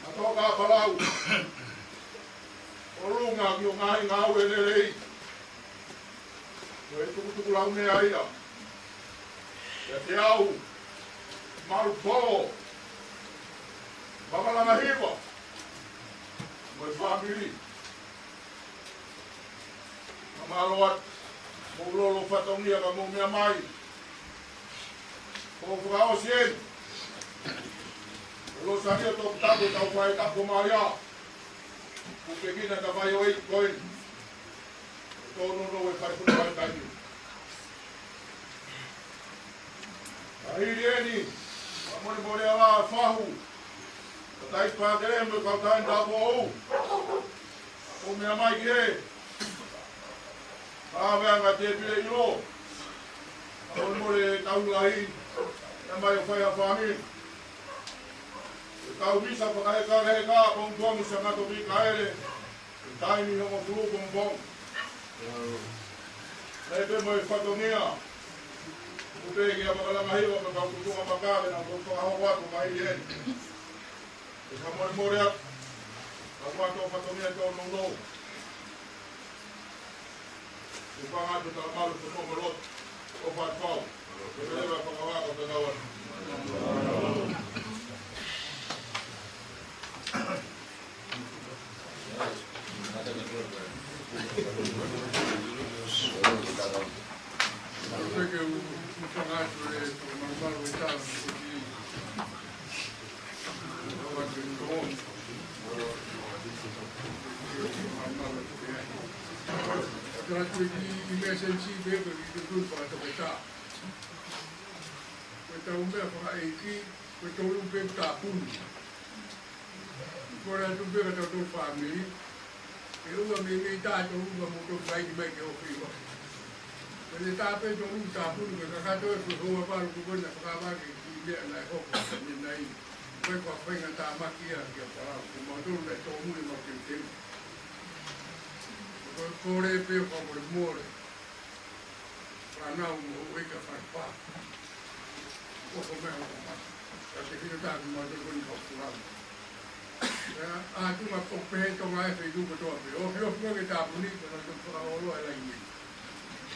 ʻA toka palau, ʻo lunga ki ho ngaahi ngāue lelei. Ko e tukutuku lau meʻa ia kiate au, malu pō, Makalanga Hiva mo e fāmili. Ka mālō atu, mou lolo fatongia ka mou meʻa mai. Ko e fakaʻosi eni. Ko Losania Toputapu, tau fai tapu mai ia. Kuo pekina ka mai ʻo e ko eni. Tō no no e fai puta mai taimi. Ka hili eni, ka molemole ala fahu. Ka tai pātele mo e kau tai tapu ou. Ko meʻa mai ki he. Ka meʻa ngā te pile ilo. Ka molemole tau lahi. Meʻa mai ʻo fai ha fāmili. Ko e kau misa fakaheka heka, pongipongi Sangato Mikaele. Taimi hongofulu pongipongi. Naʻe pē mo e fatongia. Kuo pehē kia Makalanga Hiva mo e kau tufunga maka ke nau toki fakahoko atu mai eni. ʻE ka molemole atu. Ka ua tō fatongia tō nounou. Kuo panga atu tala malu ko tō mo loto. ʻOfa atu fau. Ke leva fakavā ko tangawat. Ko e tau meʻa fakaʻeiki, ko e tolu pē tāpuni. Ko e atu pē ka tau tolu fāmili. ʻE ua mei mei tā tolu ka mou tau fai ni mai ke ofi wa. Ko e tā pē tolu tāpuni, ko e kakato e fue hoa palu ko e na fakavake ki meʻa naʻe hoko, meʻa naʻe Ko e faingamālie ia kia Palau, ko mautolu naʻe tōmui ʻemau teuteu. Ko e kole pē ʻo fakamolemole. Fānau mo e kau faipa. ʻOku meʻa ʻo kamata. Ka te hino tā ki mautolu ko eni kau fulano. ʻA, ʻa tuʻunga ko pē Tonga ʻi he feituʻu kotoa pē. ʻOfi ʻofi ke tāpuni, ko na to fakaloloa e laine.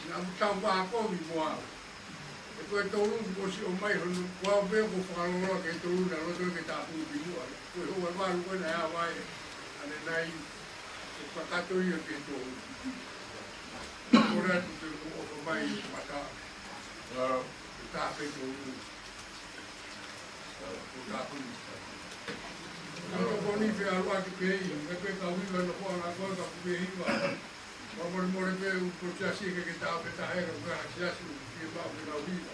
Naʻa mo tau vā kovi mo au. He ko e tolu kuo ʻosi ʻomai hono, ko au pē kuo fakaloloa ki he tolu naʻa loto ke tāpuni ki muʻa. Ko e houa valu ko ē naʻe ʻave ai ʻanenai, ʻe kakato ia ki he tolu. Ko rea tu te kuo ʻofa mai mata. Ko tāpē tolu. Ko tāpē. Ko tokoni pē ʻalu atu pē ia, me pē kau hiva no ko ʻana ko ē ka pē hiva. Fakamolemole pē ʻoku ko e siasi ke ke tau pē tahe ka ko e siasi ʻoku ke mau ke kau hiva.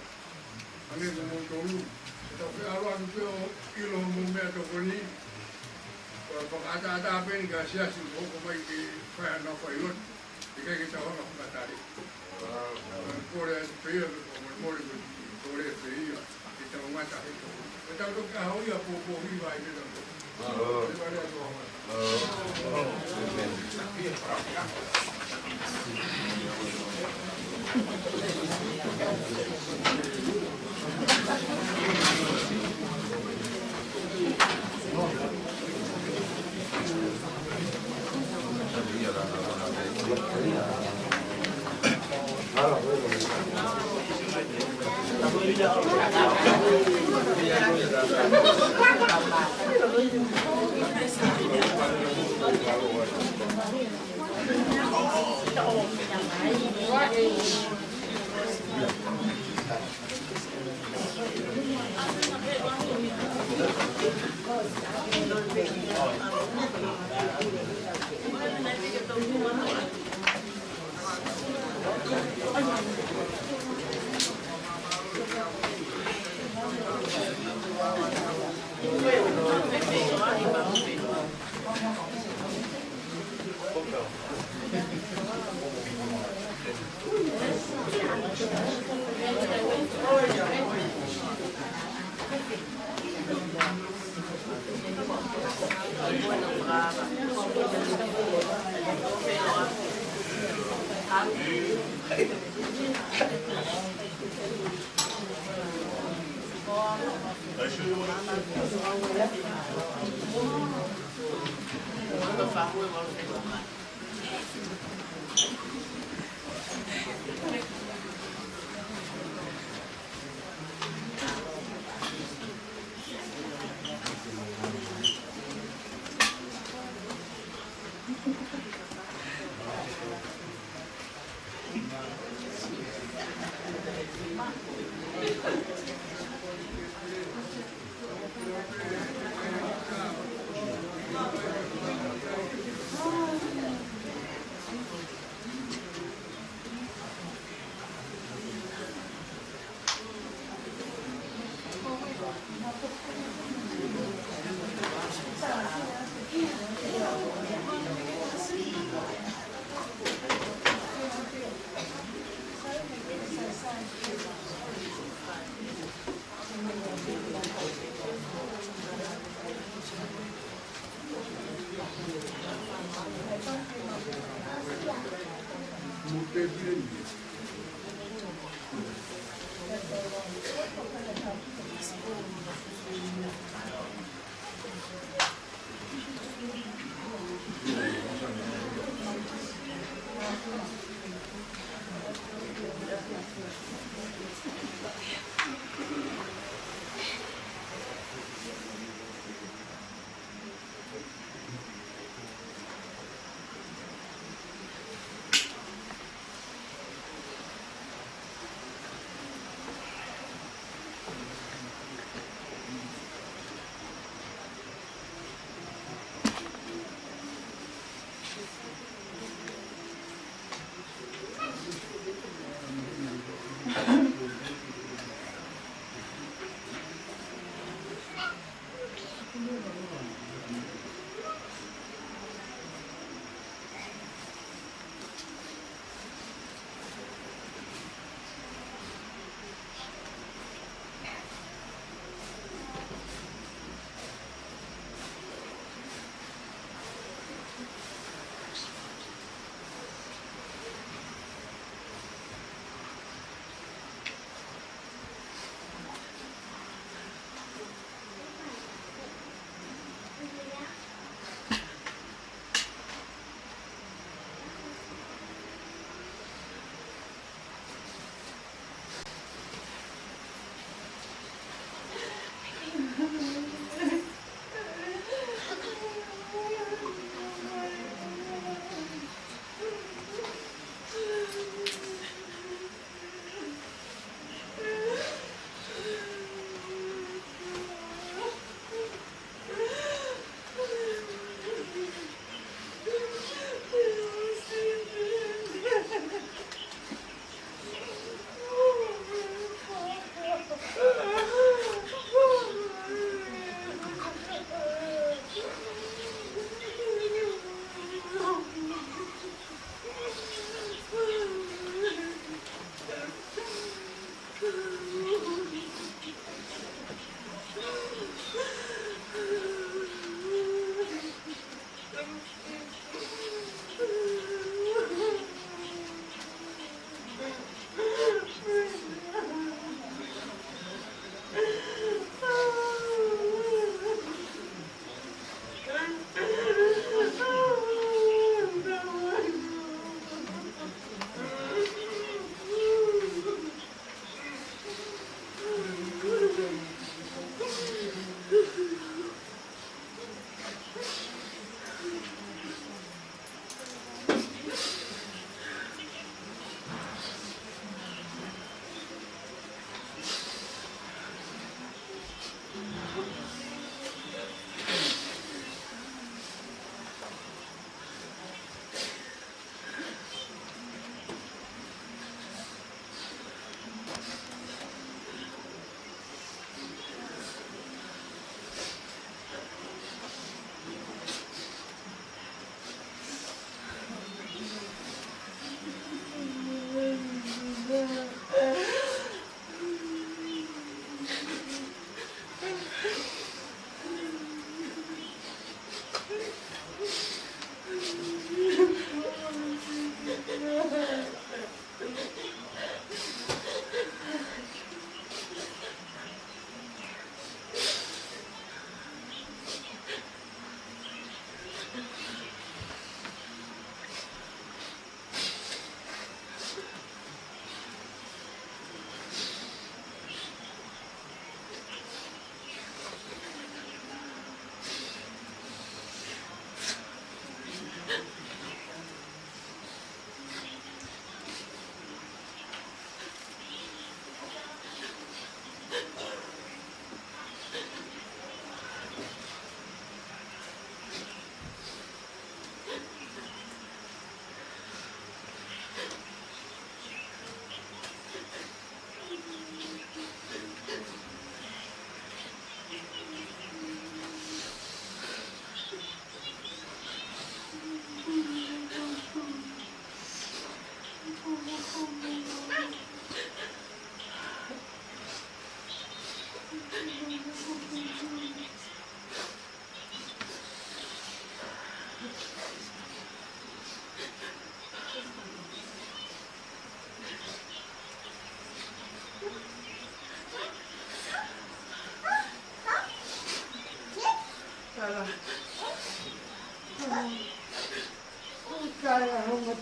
ʻAne ko moutolu. Tau pē ʻalu atu pē ʻo ʻilo mo meʻa tokoni. Ko e fakaʻataʻatā pē eni ka siasi ʻoku hoko mai ke fai hano fai lotu. ʻIkai ke tau hanga ʻo fakatali. Kole atu pē ia, ko e molemole ko e kole pē ia, ke tau ngata he tau. Ke tau toki ʻaho ia pōpō hiva ai ke tau. Hiva lea tō.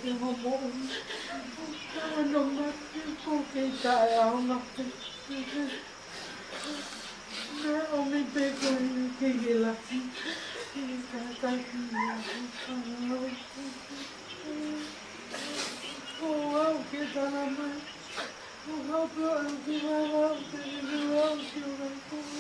Homo. Hono mate ko ke tae au mate. Naʻe ʻomi pē ko e keke lahi. Ka taki ia. Ko au ke tala mai. Ko au pē ʻoku ke vava, ke ke vava, ke vava.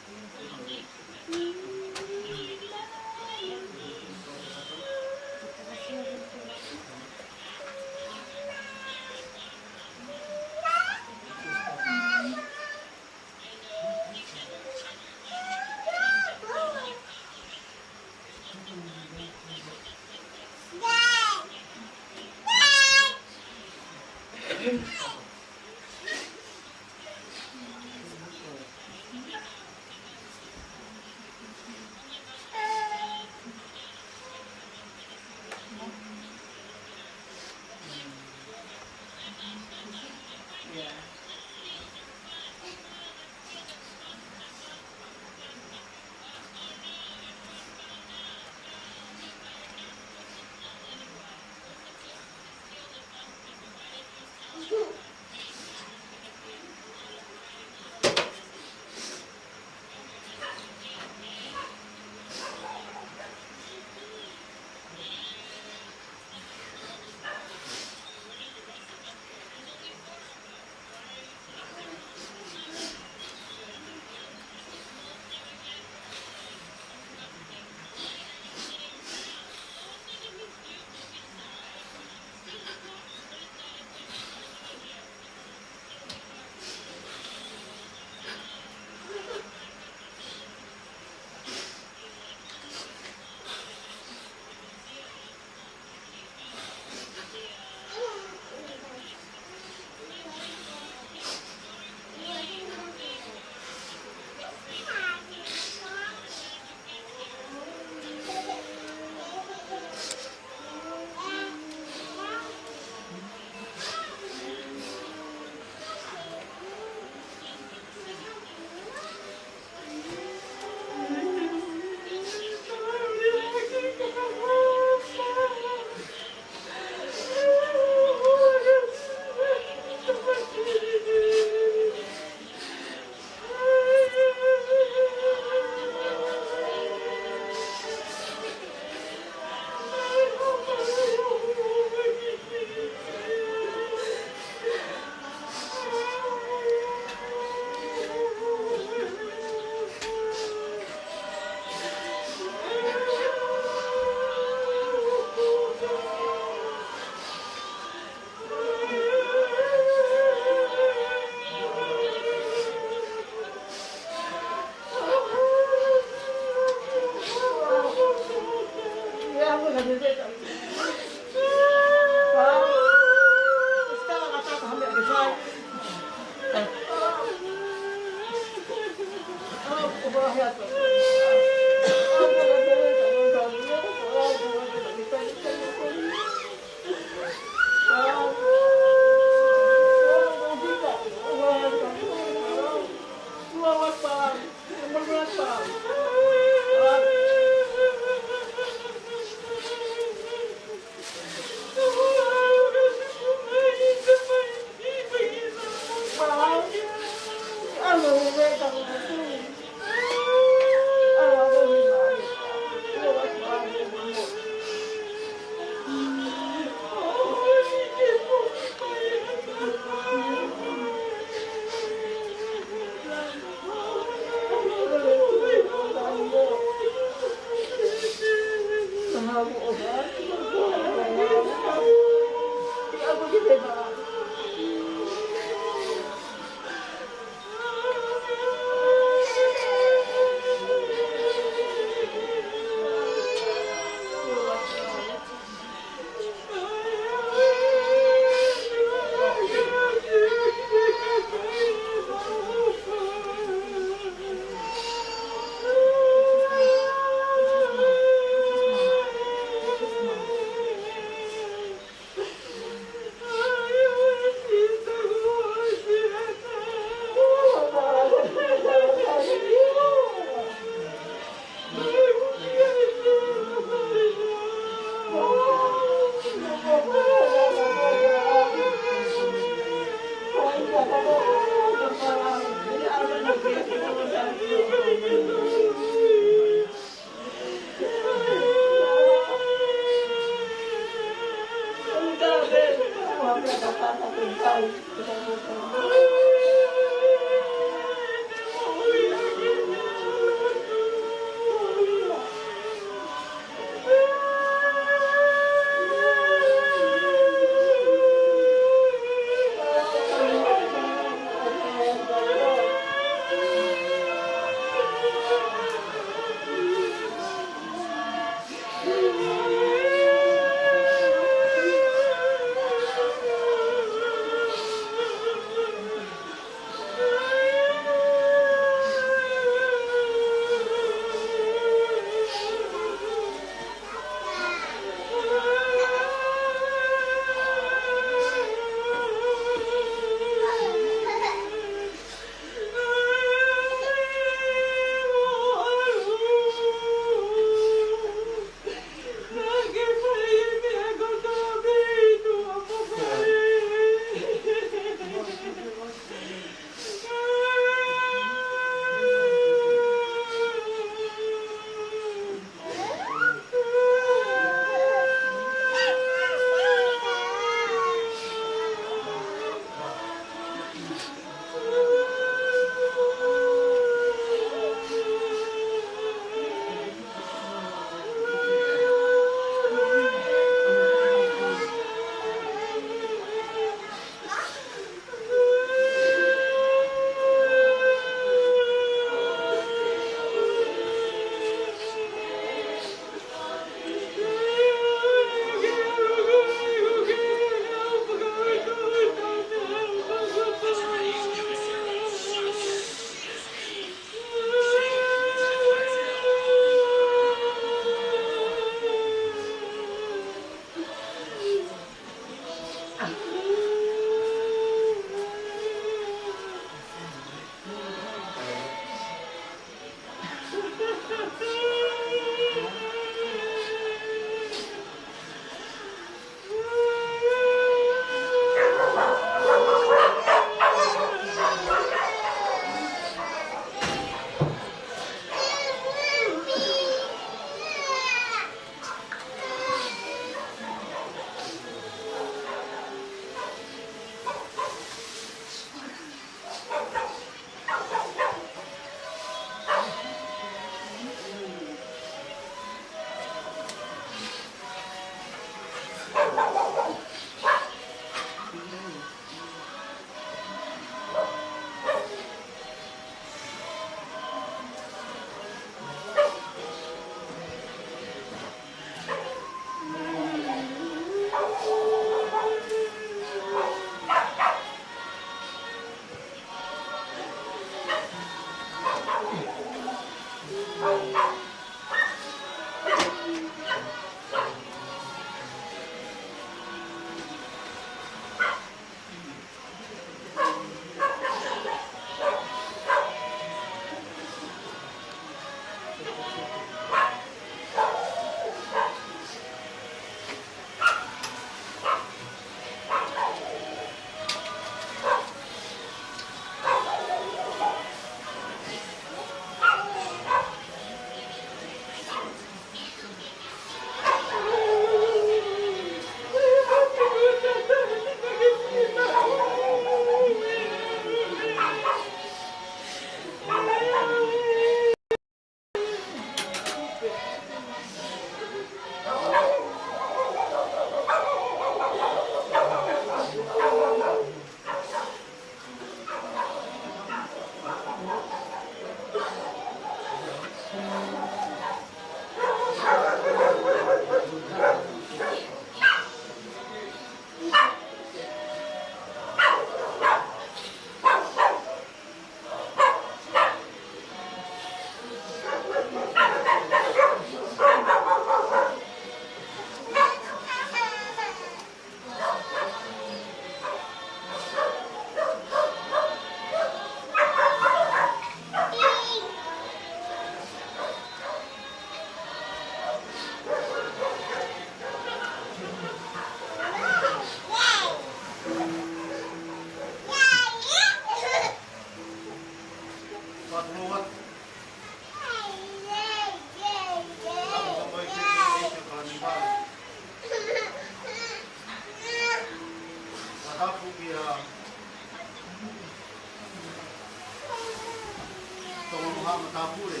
Matāpule.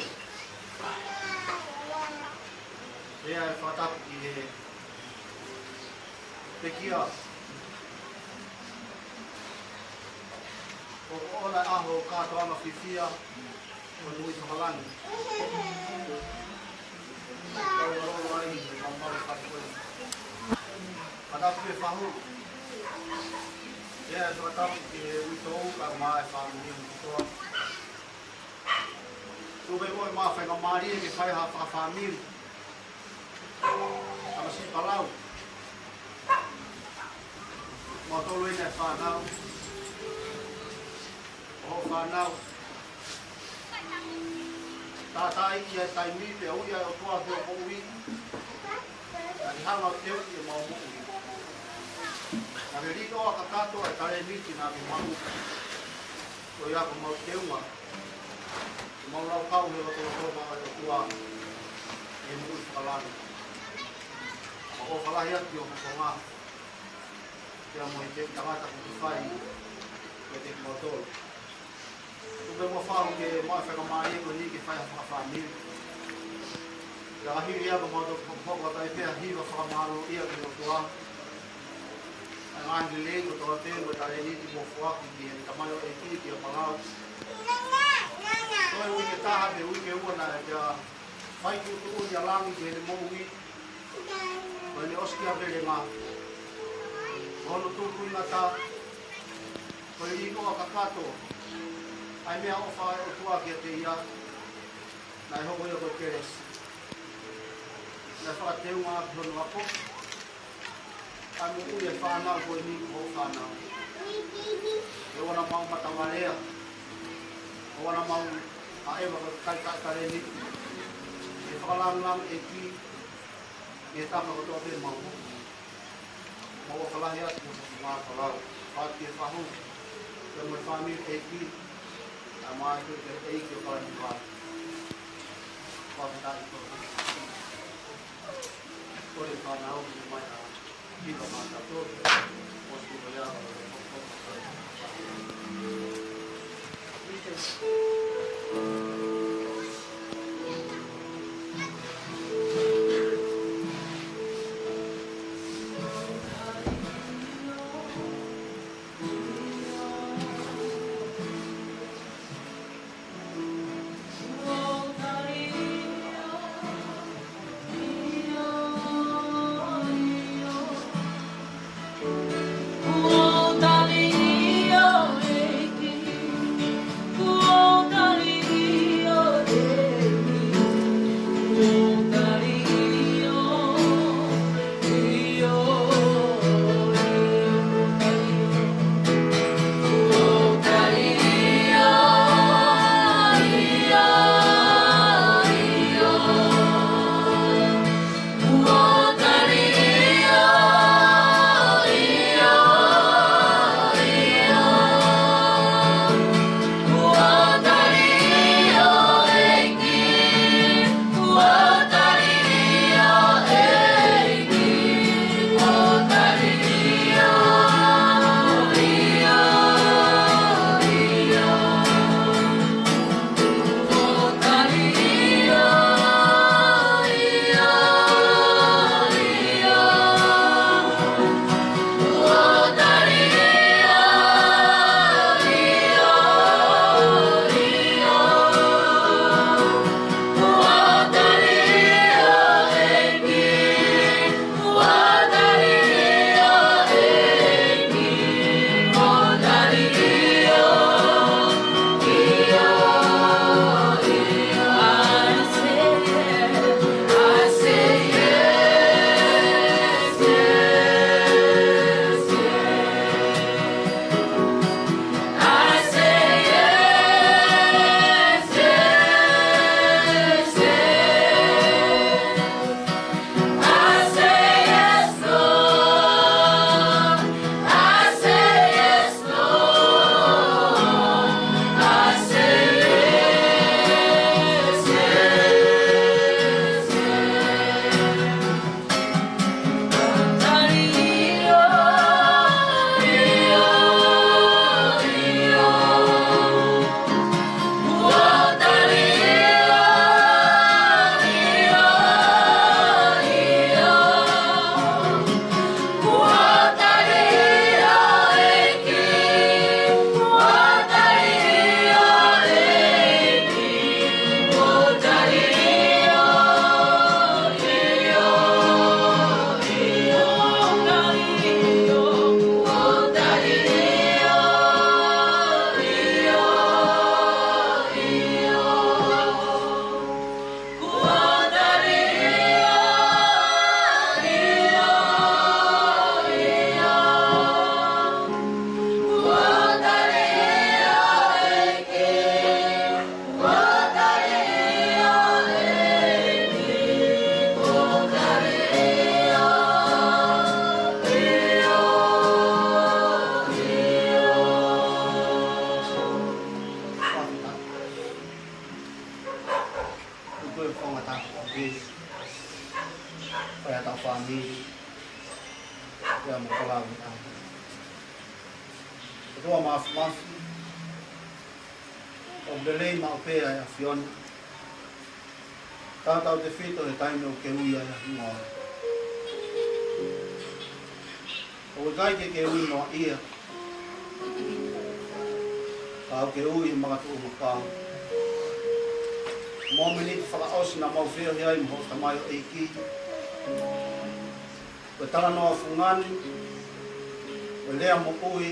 Pea ʻe fakatapu ki he pekia ʻo ʻola ʻaho kātoanga fiefia ʻo Nuʻu Fakalangi. Kau ʻalu ai he maumau fai koe. Fakatapu ki he fahu. Pea ʻe fakatapu ki he uitou kae ʻumaʻā e fāmili ʻo e kotoa. Tuku pē muʻa e faingamālie ke fai ha fakafāmili. Tamasiʻi Palau. Mautolu eni e fānau. Hoʻo fānau. Tātaaʻi e taimi pea ui ʻa e ʻOtua ki hoʻo moʻui. Naʻa ke hanga ʻo teuʻi ʻemau moʻui. Naʻa ke līʻoa kakato e talēniti naʻa ke maʻu. Ko ia ko homau teunga. Ke mau laukau he lotolotonga ʻo e ʻOtua ʻi he Nuʻu Fakalangi. Mau ʻofa lahi atu ki hoʻo fofonga. Pea mo e tangata kuo fai kiate kimautolu. Tuku pē muʻa e fahu ke maʻu e faingamālie ko eni ke fai ha fakafāmili. Pea ka hili ia ka mau toki hoko atu ai pē ha hiva fakamālō ia ki he ʻOtua. ʻA e ngaahi lelei kotoa pē mo e talēniti kuo foaki ki heʻene tamaioʻeiki kia Palau. Toe uike taha pe uike ua naʻe pea fai tuʻutuʻuni ʻa langi ki heʻene moʻui. Ko ʻene ʻosikiavelenga. Ko hono tūkuingata. Ko e līʻoa kakato ʻa e meʻaʻofa ʻa e ʻOtua kiate ia. Naʻe hoko ia ko e kelesi. Naʻe fakateunga ʻaki hono ako. ʻA e moʻui e fānau ko eni ko hoʻo fānau. ʻOua naʻa mau matavalea. ʻOua naʻa mau ʻaʻeva ko e kakai talēniti. ʻE fakalāngilangiʻi ʻEiki ʻi he tapa kotoa pē ʻemau moʻui. Mau ʻofa lahi atu ki hoʻo fofonga Palau. Fakatapu ki he fahu. Pea mo e fāmili ʻeiki. ʻA mai ki he ʻEiki ʻo Kalaniuvalu. Fakafetaʻi kotoa. Kole fānau ki mai ʻa Hiva Matato, ʻosi ko ia ʻa Pea mo e kalauni ʻa e ʻOtua Māfimafi, ʻoku lelei maʻu pē ʻa e ʻAfiona. Tautautefito he taimi ʻoku ke ui ai ʻa e hingoa. ʻOku ʻikai ke ke ui noaʻia, ka ʻoku ke ui he makatuʻunga pau. Mōmeniti fakaʻosi naʻa mau feohi ai mo hoʻo tamaioʻeiki, ko e talanoa fungani, ko e lea moʻui,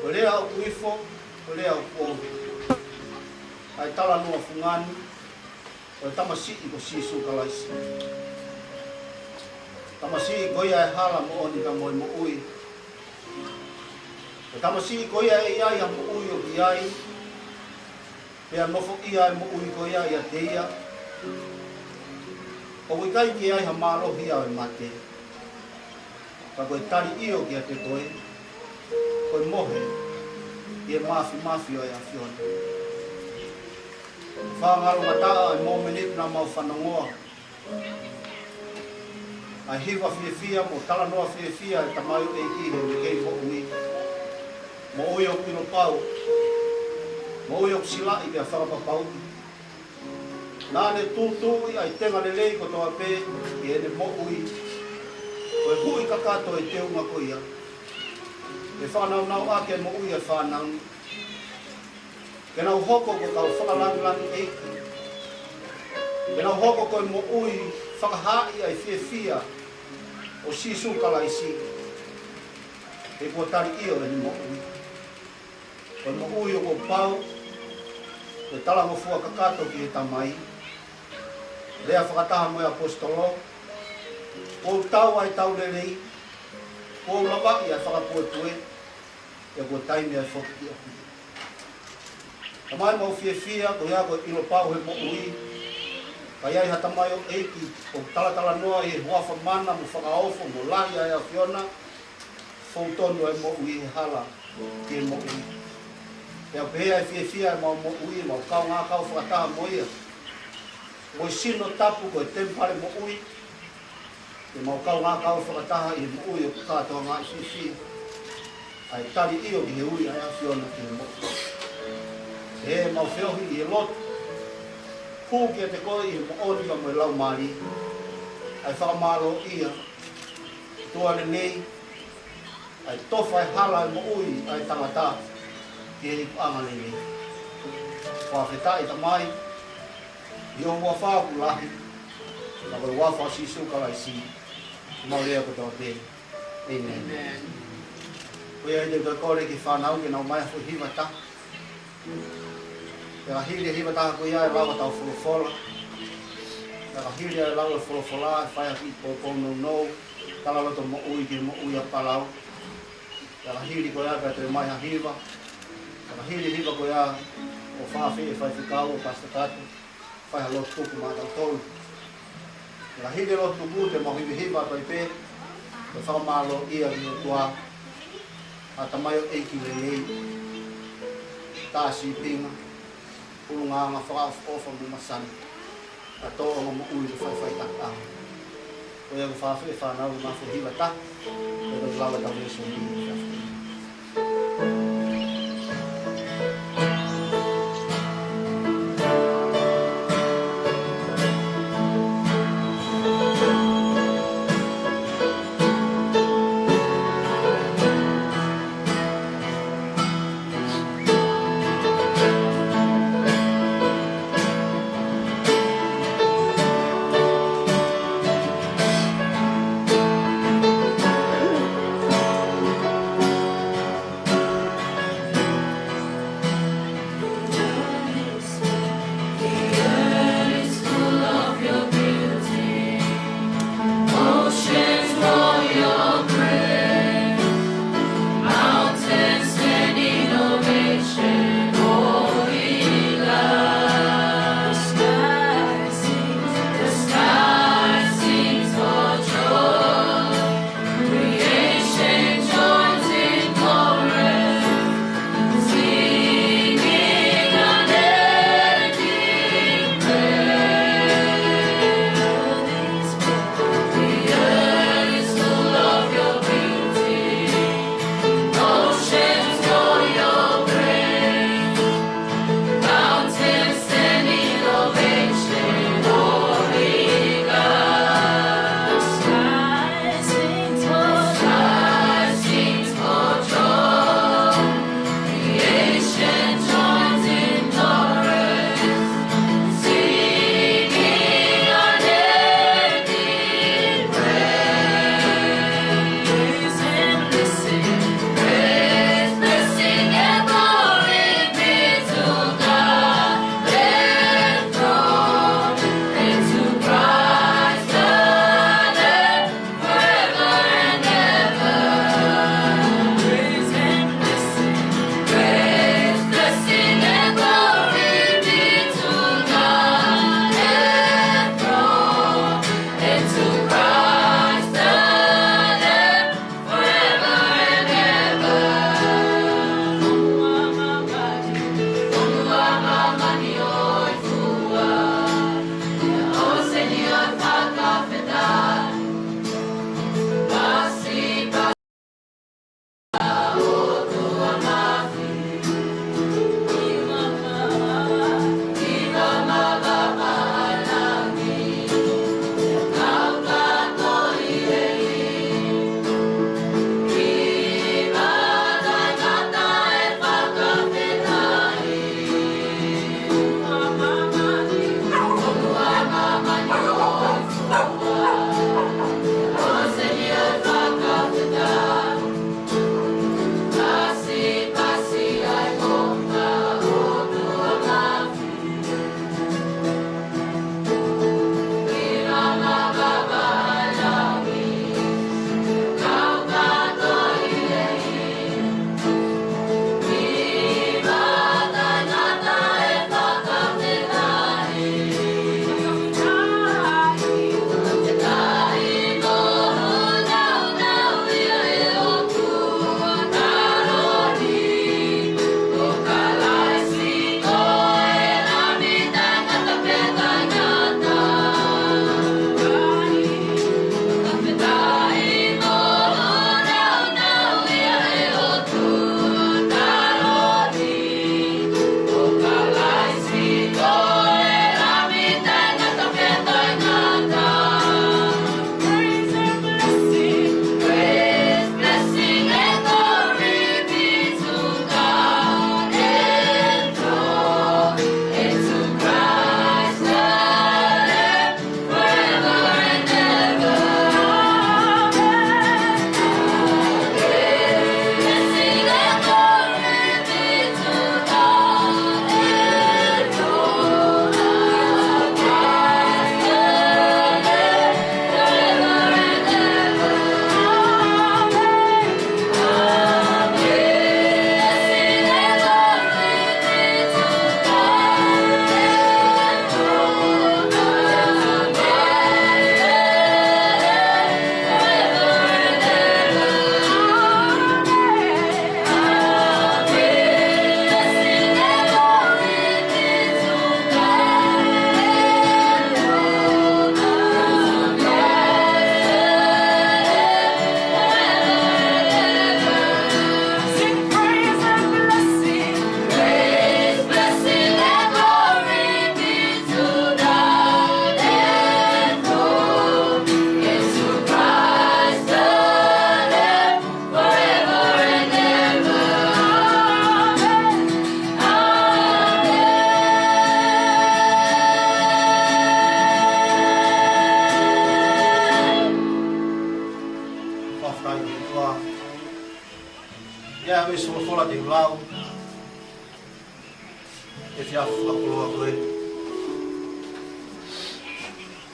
ko e lea ʻoku ifo, ko e lea ʻoku ou. ʻA e talanoa fungani, ko e tamasiʻi ko Sīsū Kalaisi. Tamasiʻi ko ia ʻa e hala, moʻoni pea mo e moʻui. Ko e tamasiʻi ko ia ʻe ʻi ai ʻa e moʻui ʻoku ʻi ai, pea nofoʻia ʻa e moʻui ko ia ʻiate ia. ʻOku ʻikai ke ʻi ai ha mālohi ia ʻo e mate. Ka ko e tali ʻio kiate koe, ko e mohe ʻi he māfimafi ʻo e ʻAfiona. Fakangaloʻi mai ʻa e mōmeniti naʻa mau fanongoa ʻa e hiva fiefia mo e talanoa fiefia ʻa e tamaioʻeiki he maʻu moʻui. Moʻui ʻoku ʻilo pau, moʻui ʻoku silaʻi pea fakapapauʻi. Naʻa ne tūtuuʻi ʻa e tenga lelei kotoa pē ʻi heʻene moʻui, ko e huʻi kakato e teunga ko ia, ke fakanaunauʻaki e moʻui ʻa e fānau ni, ke nau hoko ko e kau fakalāngilangiʻeiki, ke nau hoko ko e moʻui fakahaaʻi ʻa e fiefia ʻo Sīsū Kalaisi. He kuo tali ʻio ʻene moʻui. Ko e moʻui ʻoku pau, ko e talangofua kakato ki he Tamai. Lea fakataha mo e ʻaposetolo, kuo tau ʻa e tau lelei, kuo lavaʻi ʻa e fakapuepue, pea kuo taimi ʻa e foki ki ʻapi. Tamai, mau fiefia ko ia ko e ʻilo pau he moʻui, ka ʻi ai ha tamaioʻeiki ʻoku talatalanoa ʻi he huafa mana mo fakaofo mo lahi ʻa e ʻAfiona, fou tonu ʻa e moʻui he hala ki he moʻui. Pea ʻoku pehē ʻa e fiefia ʻemau moʻui, mau kaungā kau fakataha mo ia. Mo e sino tapu ko e temipale moʻui, ke mau kaungā kau fakataha ʻi he moʻui ʻoku kātoangaʻi fiefia. ʻA e tali ʻio ki he ui ʻa e ʻAfiona ki he moʻui. He mau feohi ʻi he lotu, hū kiate koe ʻi he moʻoni pea mo e laumālie. ʻA e fakamālōʻia, ʻOtua lelei, ʻa e tofa e hala e moʻui ʻa e tangata ki he ikuʻanga lelei. Fakafetaʻi Tamai, ʻi ho huafa ʻoku lahi, ka ko e huafa ʻo Sīsū Kalaisi, mau lea kotoa pē. ʻĒmeni. ʻĒmeni. Ko ia ai te u toe kole ki he fānau ke nau ʻomai ha foʻi hiva taha. Pea hili e hiva taha ko ia ʻe lau ʻetau folofola. Pea hili ʻa e lau e folofola, ʻe fai ha kiʻi poupou nounou, talaloto moʻui ki he moʻui ʻa Palau. Pea hili ko ia pea toe ʻomai ha hiva. Pea hili e hiva ko ia ʻo fafeʻi ʻe he faifekau ʻo Pastor Kato, fai ha lotu tuku maʻatautolu. Pea hili e lotu tuku te mau hivahiva atu ai pē, ke fakamālōʻia ki he ʻOtua, ʻa e tamaioʻeiki lelei, tā sīpinga, ʻulungaanga fakaʻofoʻofa mo masani, ʻa e tōʻonga moʻui mo e faʻifaʻitakiʻanga. Ko ia ʻoku fafeʻi e fānau ke ʻomai ha foʻi hiva taha, ke tau lau ʻetau lēsoni. Fai ki tua. Ia me solo fola te lau. E fia fakakoloa ko e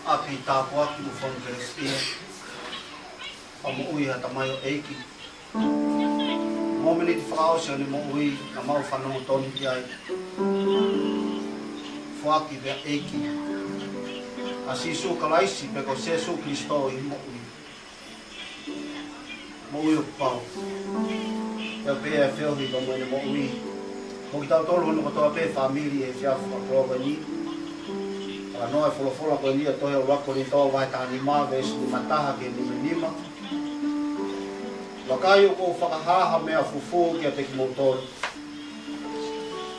ʻapi tāpuaki mo fonu kelesi ʻa e moʻui ʻa e tamaioʻeiki. Mōmeniti fakaʻosi ʻo ʻene moʻui naʻa mau fanongo tonu ki ai. Foaki pē ʻEiki ʻa Sīsū Kalaisi pe ko Sēsū Kilisitō ʻi he moʻui. Moʻui ʻoku pau. Pea pea feohi pea mo ʻene moʻui. Mo kitautolu hono kotoa pē fāmili he efiafi fakakoloa ko eni. Talanoa e folofola ko eni ʻa e tohi ʻa ʻuluaki Kolinitō vahe taha nima, veesi nima taha ki he nima nima. Vakai ʻoku ou fakahā ha meʻa fufū kiate kimoutolu.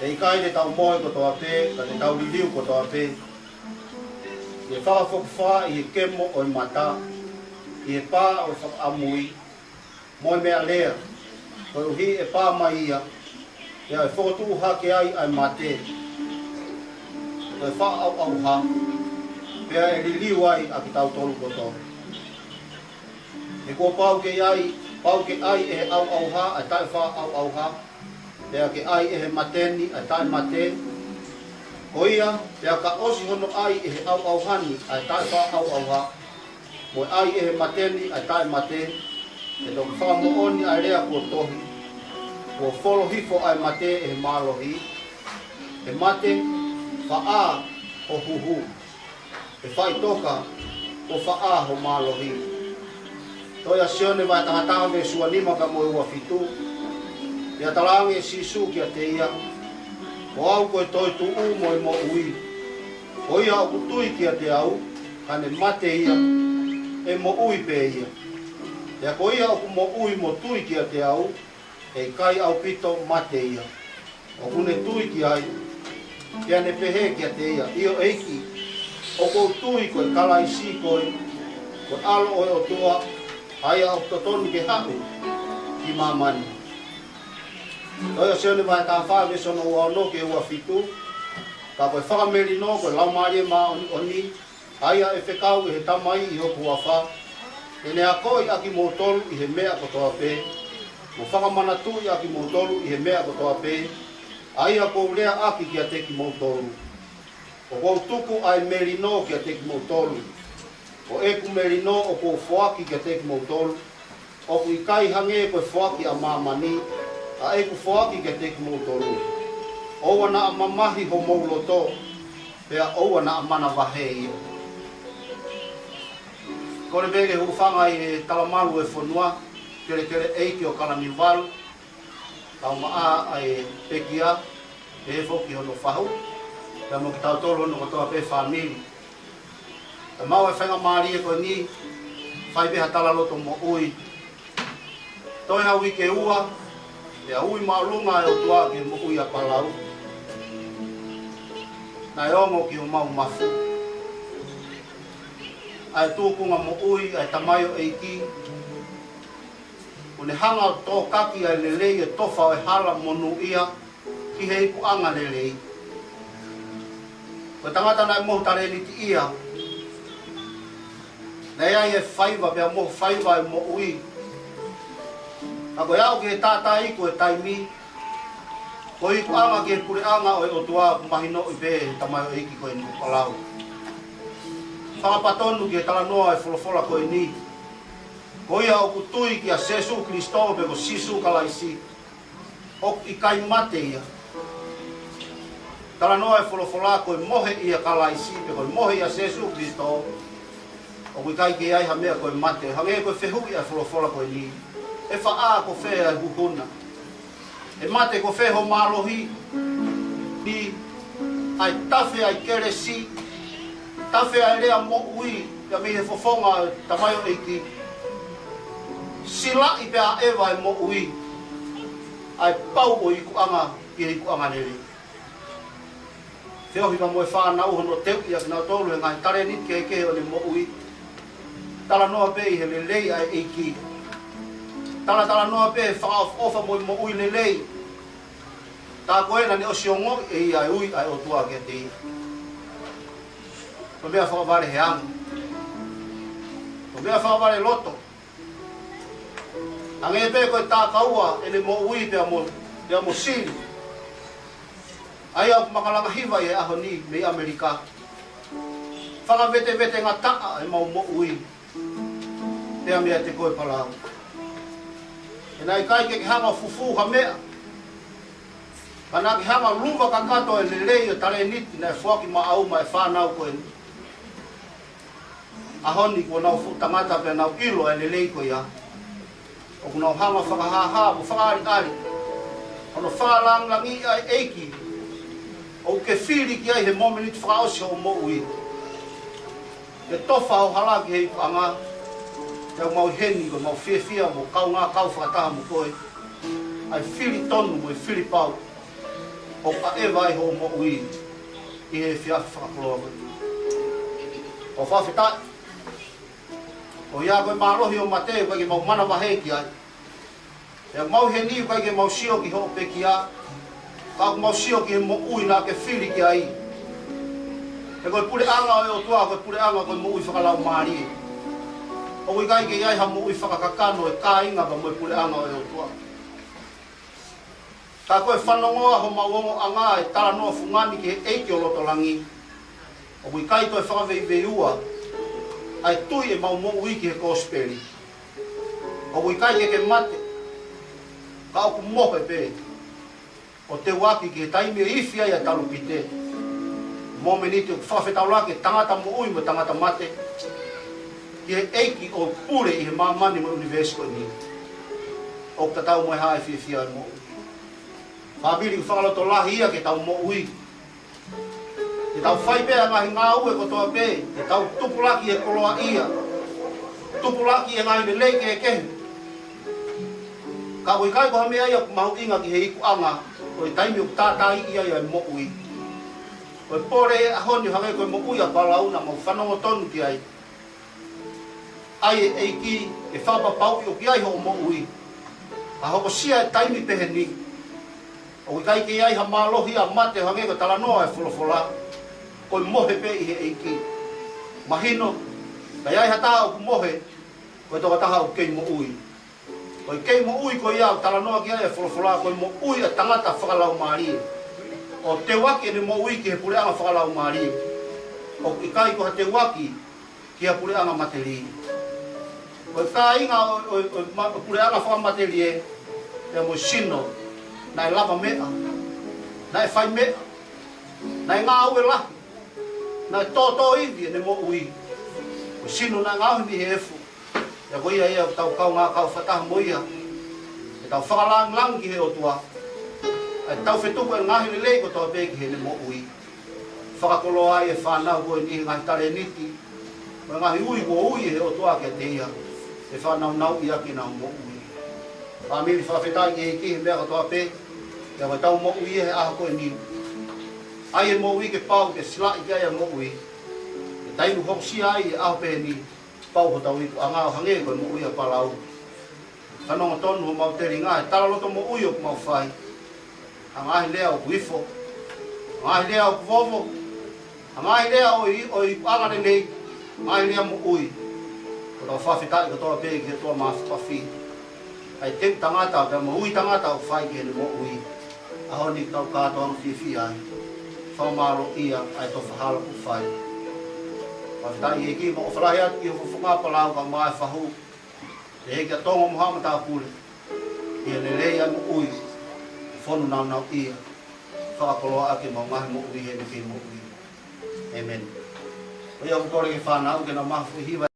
ʻE ʻikai te tau mohe kotoa pē, ka te tau liliu kotoa pē. ʻE fakafokifā ʻi he kemo ʻo e mata, ʻi he pā ʻo e fakaʻamui, mo e meʻalea, koeʻuhi ʻe pā mai ia, pea ʻe fokotuʻu hake ai ʻa e mate, ko e faʻa ʻauʻauha, pea ʻe liliu ai ʻa kitautolu kotoa. He kuo pau ke ʻai, pau ke ʻai ʻe he ʻauʻauha ʻa e taʻefaʻaʻauʻauha, pea ke ʻai ʻe he mate ni ʻa e taʻemate. Ko ia, pea ka ʻosi hono ʻai ʻe he ʻauʻauha ni ʻa e taʻefaʻaʻauʻauha, mo e ʻai ʻe he mate ni ʻa e taʻemate, ʻe toki fakamoʻoni ʻa e lea kuo tohi, kuo folo hifo ʻa e mate ʻe he mālohi. ʻE mate, faʻā ho huhu. ʻE faʻitoka, kuo faʻā ho mālohi. Tohi ʻa Sione vahe taha taha veesi ua nima pea mo e ua fitu. Pea talaange ʻe Sīsū kiate ia, Ko au ko e toetuʻu mo e moʻui. Ko ia ʻoku tui kiate au, ka ne mate ia, ʻe moʻui pē ia. Pea ko ia ʻoku moʻui mo tui kiate au, ʻe ʻikai ʻaupito mate ia. ʻOku ne tui ki ai, pea ne pehē kiate ia, ʻIo ʻEiki, ʻoku ou tui ko e Kalaisi koe, ko e ʻAlo ʻo e ʻOtua, ʻa ia ʻoku totonu ke haʻu ki māmani. Tohi ʻa Sione vahe taha fā veesi hono ua ono ki he ua fitu. Ka ko e fakamelino, ko e Laumālie Māʻoniʻoni, ʻa ia ʻe fekau ʻe he Tamai ʻi hoku huafa, te ne akoʻi ʻa kimoutolu ʻi he meʻa kotoa pē, mo fakamanatuʻi ʻa kimoutolu ʻi he meʻa kotoa pē, ʻa ia kuo u lea ʻaki kiate kimoutolu. ʻOku ou tuku ʻa e melino kiate kimoutolu. Ko ʻeku melino ʻoku ou foaki kiate kimoutolu. ʻOku ʻikai hangē ko e foaki ʻa māmani, ʻa ʻeku foaki kiate kimoutolu. ʻOua naʻa mamahi homou loto, pea ʻoua naʻa manavahē ia. Kole pē ke u hūfanga ʻi he talamalu e fonua, kelekele ʻeiki ʻo Kalaniuvalu, tau maʻa ʻa e pekia, pehē foki hono fahu, pea mo kitautolu hono kotoa pē fāmili. Ka maʻu e faingamālie ko eni, fai pē ha talaloto moʻui. Toe ha uike ua, pea ui māʻolunga e ʻOtua ki he moʻui ʻa Palau. Naʻe ongo ki homau mafu ʻa e tūkunga moʻui ʻa e tamaioʻeiki, ʻo ne hanga ʻo tōkaki ʻa e lelei e tofa ʻo e hala monūʻia ki he ikuʻanga lelei. Ko e tangata naʻe mohu talēniti ia, naʻe ʻi ai e faiva pea mohu faiva e moʻui. Ka ko e aʻu ki he tātā iku e taimi, ko e ikuʻanga ki he puleʻanga ʻo e ʻOtua ʻoku mahinoʻi pē he tamaioʻeiki ko eni ko Palau. Fakapatonu ki he talanoa e folofola ko eni. Ko ia ʻoku tui kia Sēsū Kilisitō pe ko Sīsū Kalaisi, ʻoku ʻikai mate ia. Talanoa e folofola ko e mohe ʻia Kalaisi, pe ko e mohe ʻia Sēsū Kilisitō, ʻoku ʻikai ke ʻi ai ha meʻa ko e mate. Hangē ko e fehuʻi ʻa e folofola ko eni, ʻe faʻā ko fē ʻa e huhu na? ʻE mate ko fē ho mālohi? ʻI ai e tafe ʻa e kelesi, tafe ʻa e lea moʻui, ia mei he fofonga ʻo e tamaioʻeiki. Silaʻi pea ʻeva e moʻui, ʻa e pau ʻo e ikuʻanga ki he ikuʻanga lelei. Feohi pea mo e fānau hono teuʻi ʻa kinautolu he ngaahi talēniti kehekehe ʻo ʻene moʻui. Talanoa pē ʻi he lelei ʻa e ʻEiki. Talatalanoa pē he fakaʻofoʻofa mo e moʻui lelei. Tā ko ē naʻa ne ʻosi ongoʻi ʻe ia e ui ʻa e ʻOtua kiate ia. Ko e meʻa fakavaleheangi. Ko e meʻa fakavaleloto. Hangē pē ko e takaua ʻene moʻui pea mo, pea mo Sili, ʻa ia ʻoku makalanga hiva ʻi he ʻaho ni mei ʻAmelika. Fakavetevete ngataʻa ʻemau moʻui pea meiate koe Palau. He naʻe ʻikai ke ke hanga ʻo fufū ha meʻa, ka naʻa ke hanga ʻo luva kakato e lelei ʻo e talēniti naʻe foaki maʻau maʻa e fānau ko eni. ʻAho ni kuo nau fuʻu tangata pea nau ʻilo e lelei ko ia. ʻOku nau hanga ʻo fakahāhā mo fakaʻaliʻali hono fakalāngilangiʻi ʻa e ʻEiki ʻoku ke fili ki ai he momeniti fakaʻosi hoʻo moʻui. Ke tofa ho hala ki he ikuʻanga, pea ʻoku mau ʻi heni ko ʻemau fiefia mo kaungā kau fakataha mo koe ʻa e fili tonu mo e fili pau ʻoku ʻaʻeva ai hoʻo moʻui ʻi he efiafi fakakoloa ko eni. ʻOku fakafetaʻi, ʻoku ʻi ai ko e mālohi ʻo e mate ʻoku ʻikai ke mau manavahē ki ai. Pea ʻoku mau ʻi heni ʻoku ʻikai ke mau sio ki hoʻo pekia, ka ʻoku mau sio ki he moʻui naʻa ke fili ki ai. He ko e puleʻanga ʻo e ʻOtua ko e puleʻanga ko e moʻui fakalaumālie. ʻOku ʻikai ke ʻi ai ha moʻui fakakakano ʻo e kāinga pea mo e puleʻanga ʻo e ʻOtua. Ka ko e fanongoa homau ongoʻanga e talanoa fungani ki he ʻEiki ʻo loto langi, ʻoku ʻikai toe fakaveiveiua ʻa e tui ʻemau moʻui ki he kosipeli. ʻOku ʻikai ke ke mate, ka ʻoku mohe pē ʻo teuaki ki he taimi ʻe ifi ai ʻa e talupite. Momeniti ʻoku fakafetaulaki e tangata moʻui mo e tangata mate ki he ʻEiki ʻoku pule ʻi he māmani mo e ʻunivēsi ko eni. ʻOku tatau mo e hā e fiefia ʻo e moʻui. Fāmili, ʻoku fakalotolahi ia ke tau moʻui. Ke tau fai pē ʻa e ngaahi ngāue kotoa pē, ke tau tupulaki e koloaʻia, tupulaki e ngaahi lelei kehekehe. Ka ʻoku ʻikai ko ha meʻa ia ʻoku mahuʻinga ki he ikuʻanga ʻo e taimi ʻoku tātaaʻi ai ʻa e moʻui. Ko e pole he ʻaho ni ʻo hangē ko e moʻui ʻa Palau naʻa mau fanongo tonu ki ai. ʻAi ʻe ʻEiki ke fakapapauʻi ʻoku ʻi ai hoʻo moʻui. Ka hokosia e taimi pehē ni, ʻoku ʻikai ke ʻi ai ha mālohi ʻa e mate ʻo hangē ko e talanoa e folofola, ko e mohe pē ʻi he ʻEiki. Mahino, ka ʻi ai ha taha ʻoku mohe, ko e tokotaha ʻoku kei moʻui. Ko e kei moʻui ko ia ʻoku talanoa ki ai e folofola, ko e moʻui ʻa e tangata fakalaumālie. ʻO teuaki ʻene moʻui ki he puleʻanga fakalaumālie. ʻOku ʻikai ko ha teuaki ki ha puleʻanga matelie. Ko e kāinga ʻo, ʻo, ʻo, ma-, ʻo puleʻanga fakamatelie, pea mo e sino, naʻe lava meʻa, naʻe fai meʻa, naʻe ngāue lahi, naʻe tōtōivi ʻene moʻui. Ko e sino naʻe ngaohi mei he efu. Pea ko ia ia ʻoku tau kaungā kau fakataha mo ia. Ke tau fakalāngilangi ki he ʻOtua. ʻA e tau fetuku e ngaahi lelei kotoa pē ki heʻene moʻui. Fakakoloa ai e fānau ko eni he ngaahi talēniti, mo e ngaahi ui kuo ui ʻe he ʻOtua kiate ia, ke fanongonongo ia ki heʻenau moʻui. Fāmili, fakafetaʻi ki he ʻEiki he meʻa kotoa pē, ʻa ia ko ʻetau moʻui he ʻaho ko eni. ʻAi e moʻui ke pau, ke silaʻi ki ai e moʻui. Ke taimi hokosia ai e ʻaho pehē ni, pau hotau ikuʻanga ʻo hangē ko e moʻui ʻa Palau. Fanongo tonu homau telinga he talaloto moʻui ʻoku mau fai. Ha ngaahi lea ʻoku ifo, ha ngaahi lea ʻoku vovo, ha ngaahi lea ʻo i, ʻo ikuʻanga lelei, ha ngaahi lea moʻui. Ko ʻetau fakafetaʻi kotoa pē ki he ʻOtua Māfimafi. ʻA e teu tangata, pea mo e ui tangata ʻoku fai ki heʻene moʻui. ʻAho ni ʻoku tau kātoanga fiefia ai. Fakamālō ia ʻa e tofa hala ʻoku fai. Fakafetaʻi ʻEiki, mau ʻofa lahi atu ki ho fofonga Palau kae ʻumaʻā e fahu. Pehē kia Tonga mo Haʻa Matāpule, ʻi he lelei ʻa e moʻui, fonu nāunauʻia, fakakoloa ʻaki ʻemau ngaahi moʻui heʻene kei moʻui. ʻĒmeni. Ko ia ʻoku kole ke fānau ke nau maʻu ha foʻi hiva.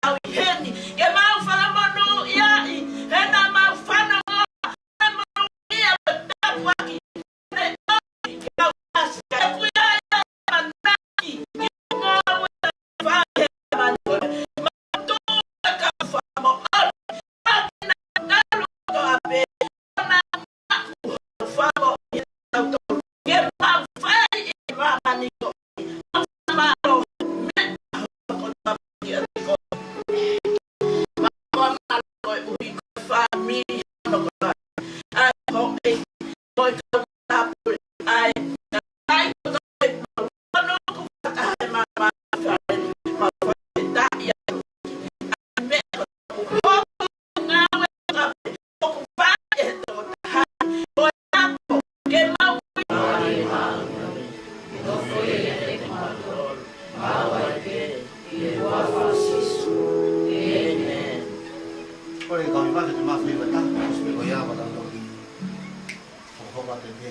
Au ʻi heni, ke mau fakamonūʻia ai, he naʻa mau fanongo, fakamonūʻia mo tāpuaki, ne ʻomi ke mau ʻasi, ka ʻoku ʻi ai ʻa e ʻamanaki, ki he ngāue ʻa e fai he ʻamanaki ko ē. Mau tuʻu ʻo kau fakamoʻoni, ʻa kinautolu kotoa pē, ʻoku nau maʻu hono fakamoʻoni ʻatautolu, ke mau fai ʻi māmani ko ē. Mau fakamālō, meʻa ko e fakamoʻoni ʻa e ʻEiki. Mau fakamālō koeʻuhi ko e fāmili hono kotoa. ʻA e houʻeiki, ko e kau tāpuni, ʻa e kakai kotoa pē, mau fonu ʻo kau fakataha he māmani fale ni, mau fakafetaʻi atu. ʻA e meʻa ko ē ʻoku ngāue ʻa e ʻOku pau ke tō taha, ko e tapu ke mau ui. Ko e kau i vake te mafi wa ta, ko e ko ia wa ta toki. Ko hoka te te.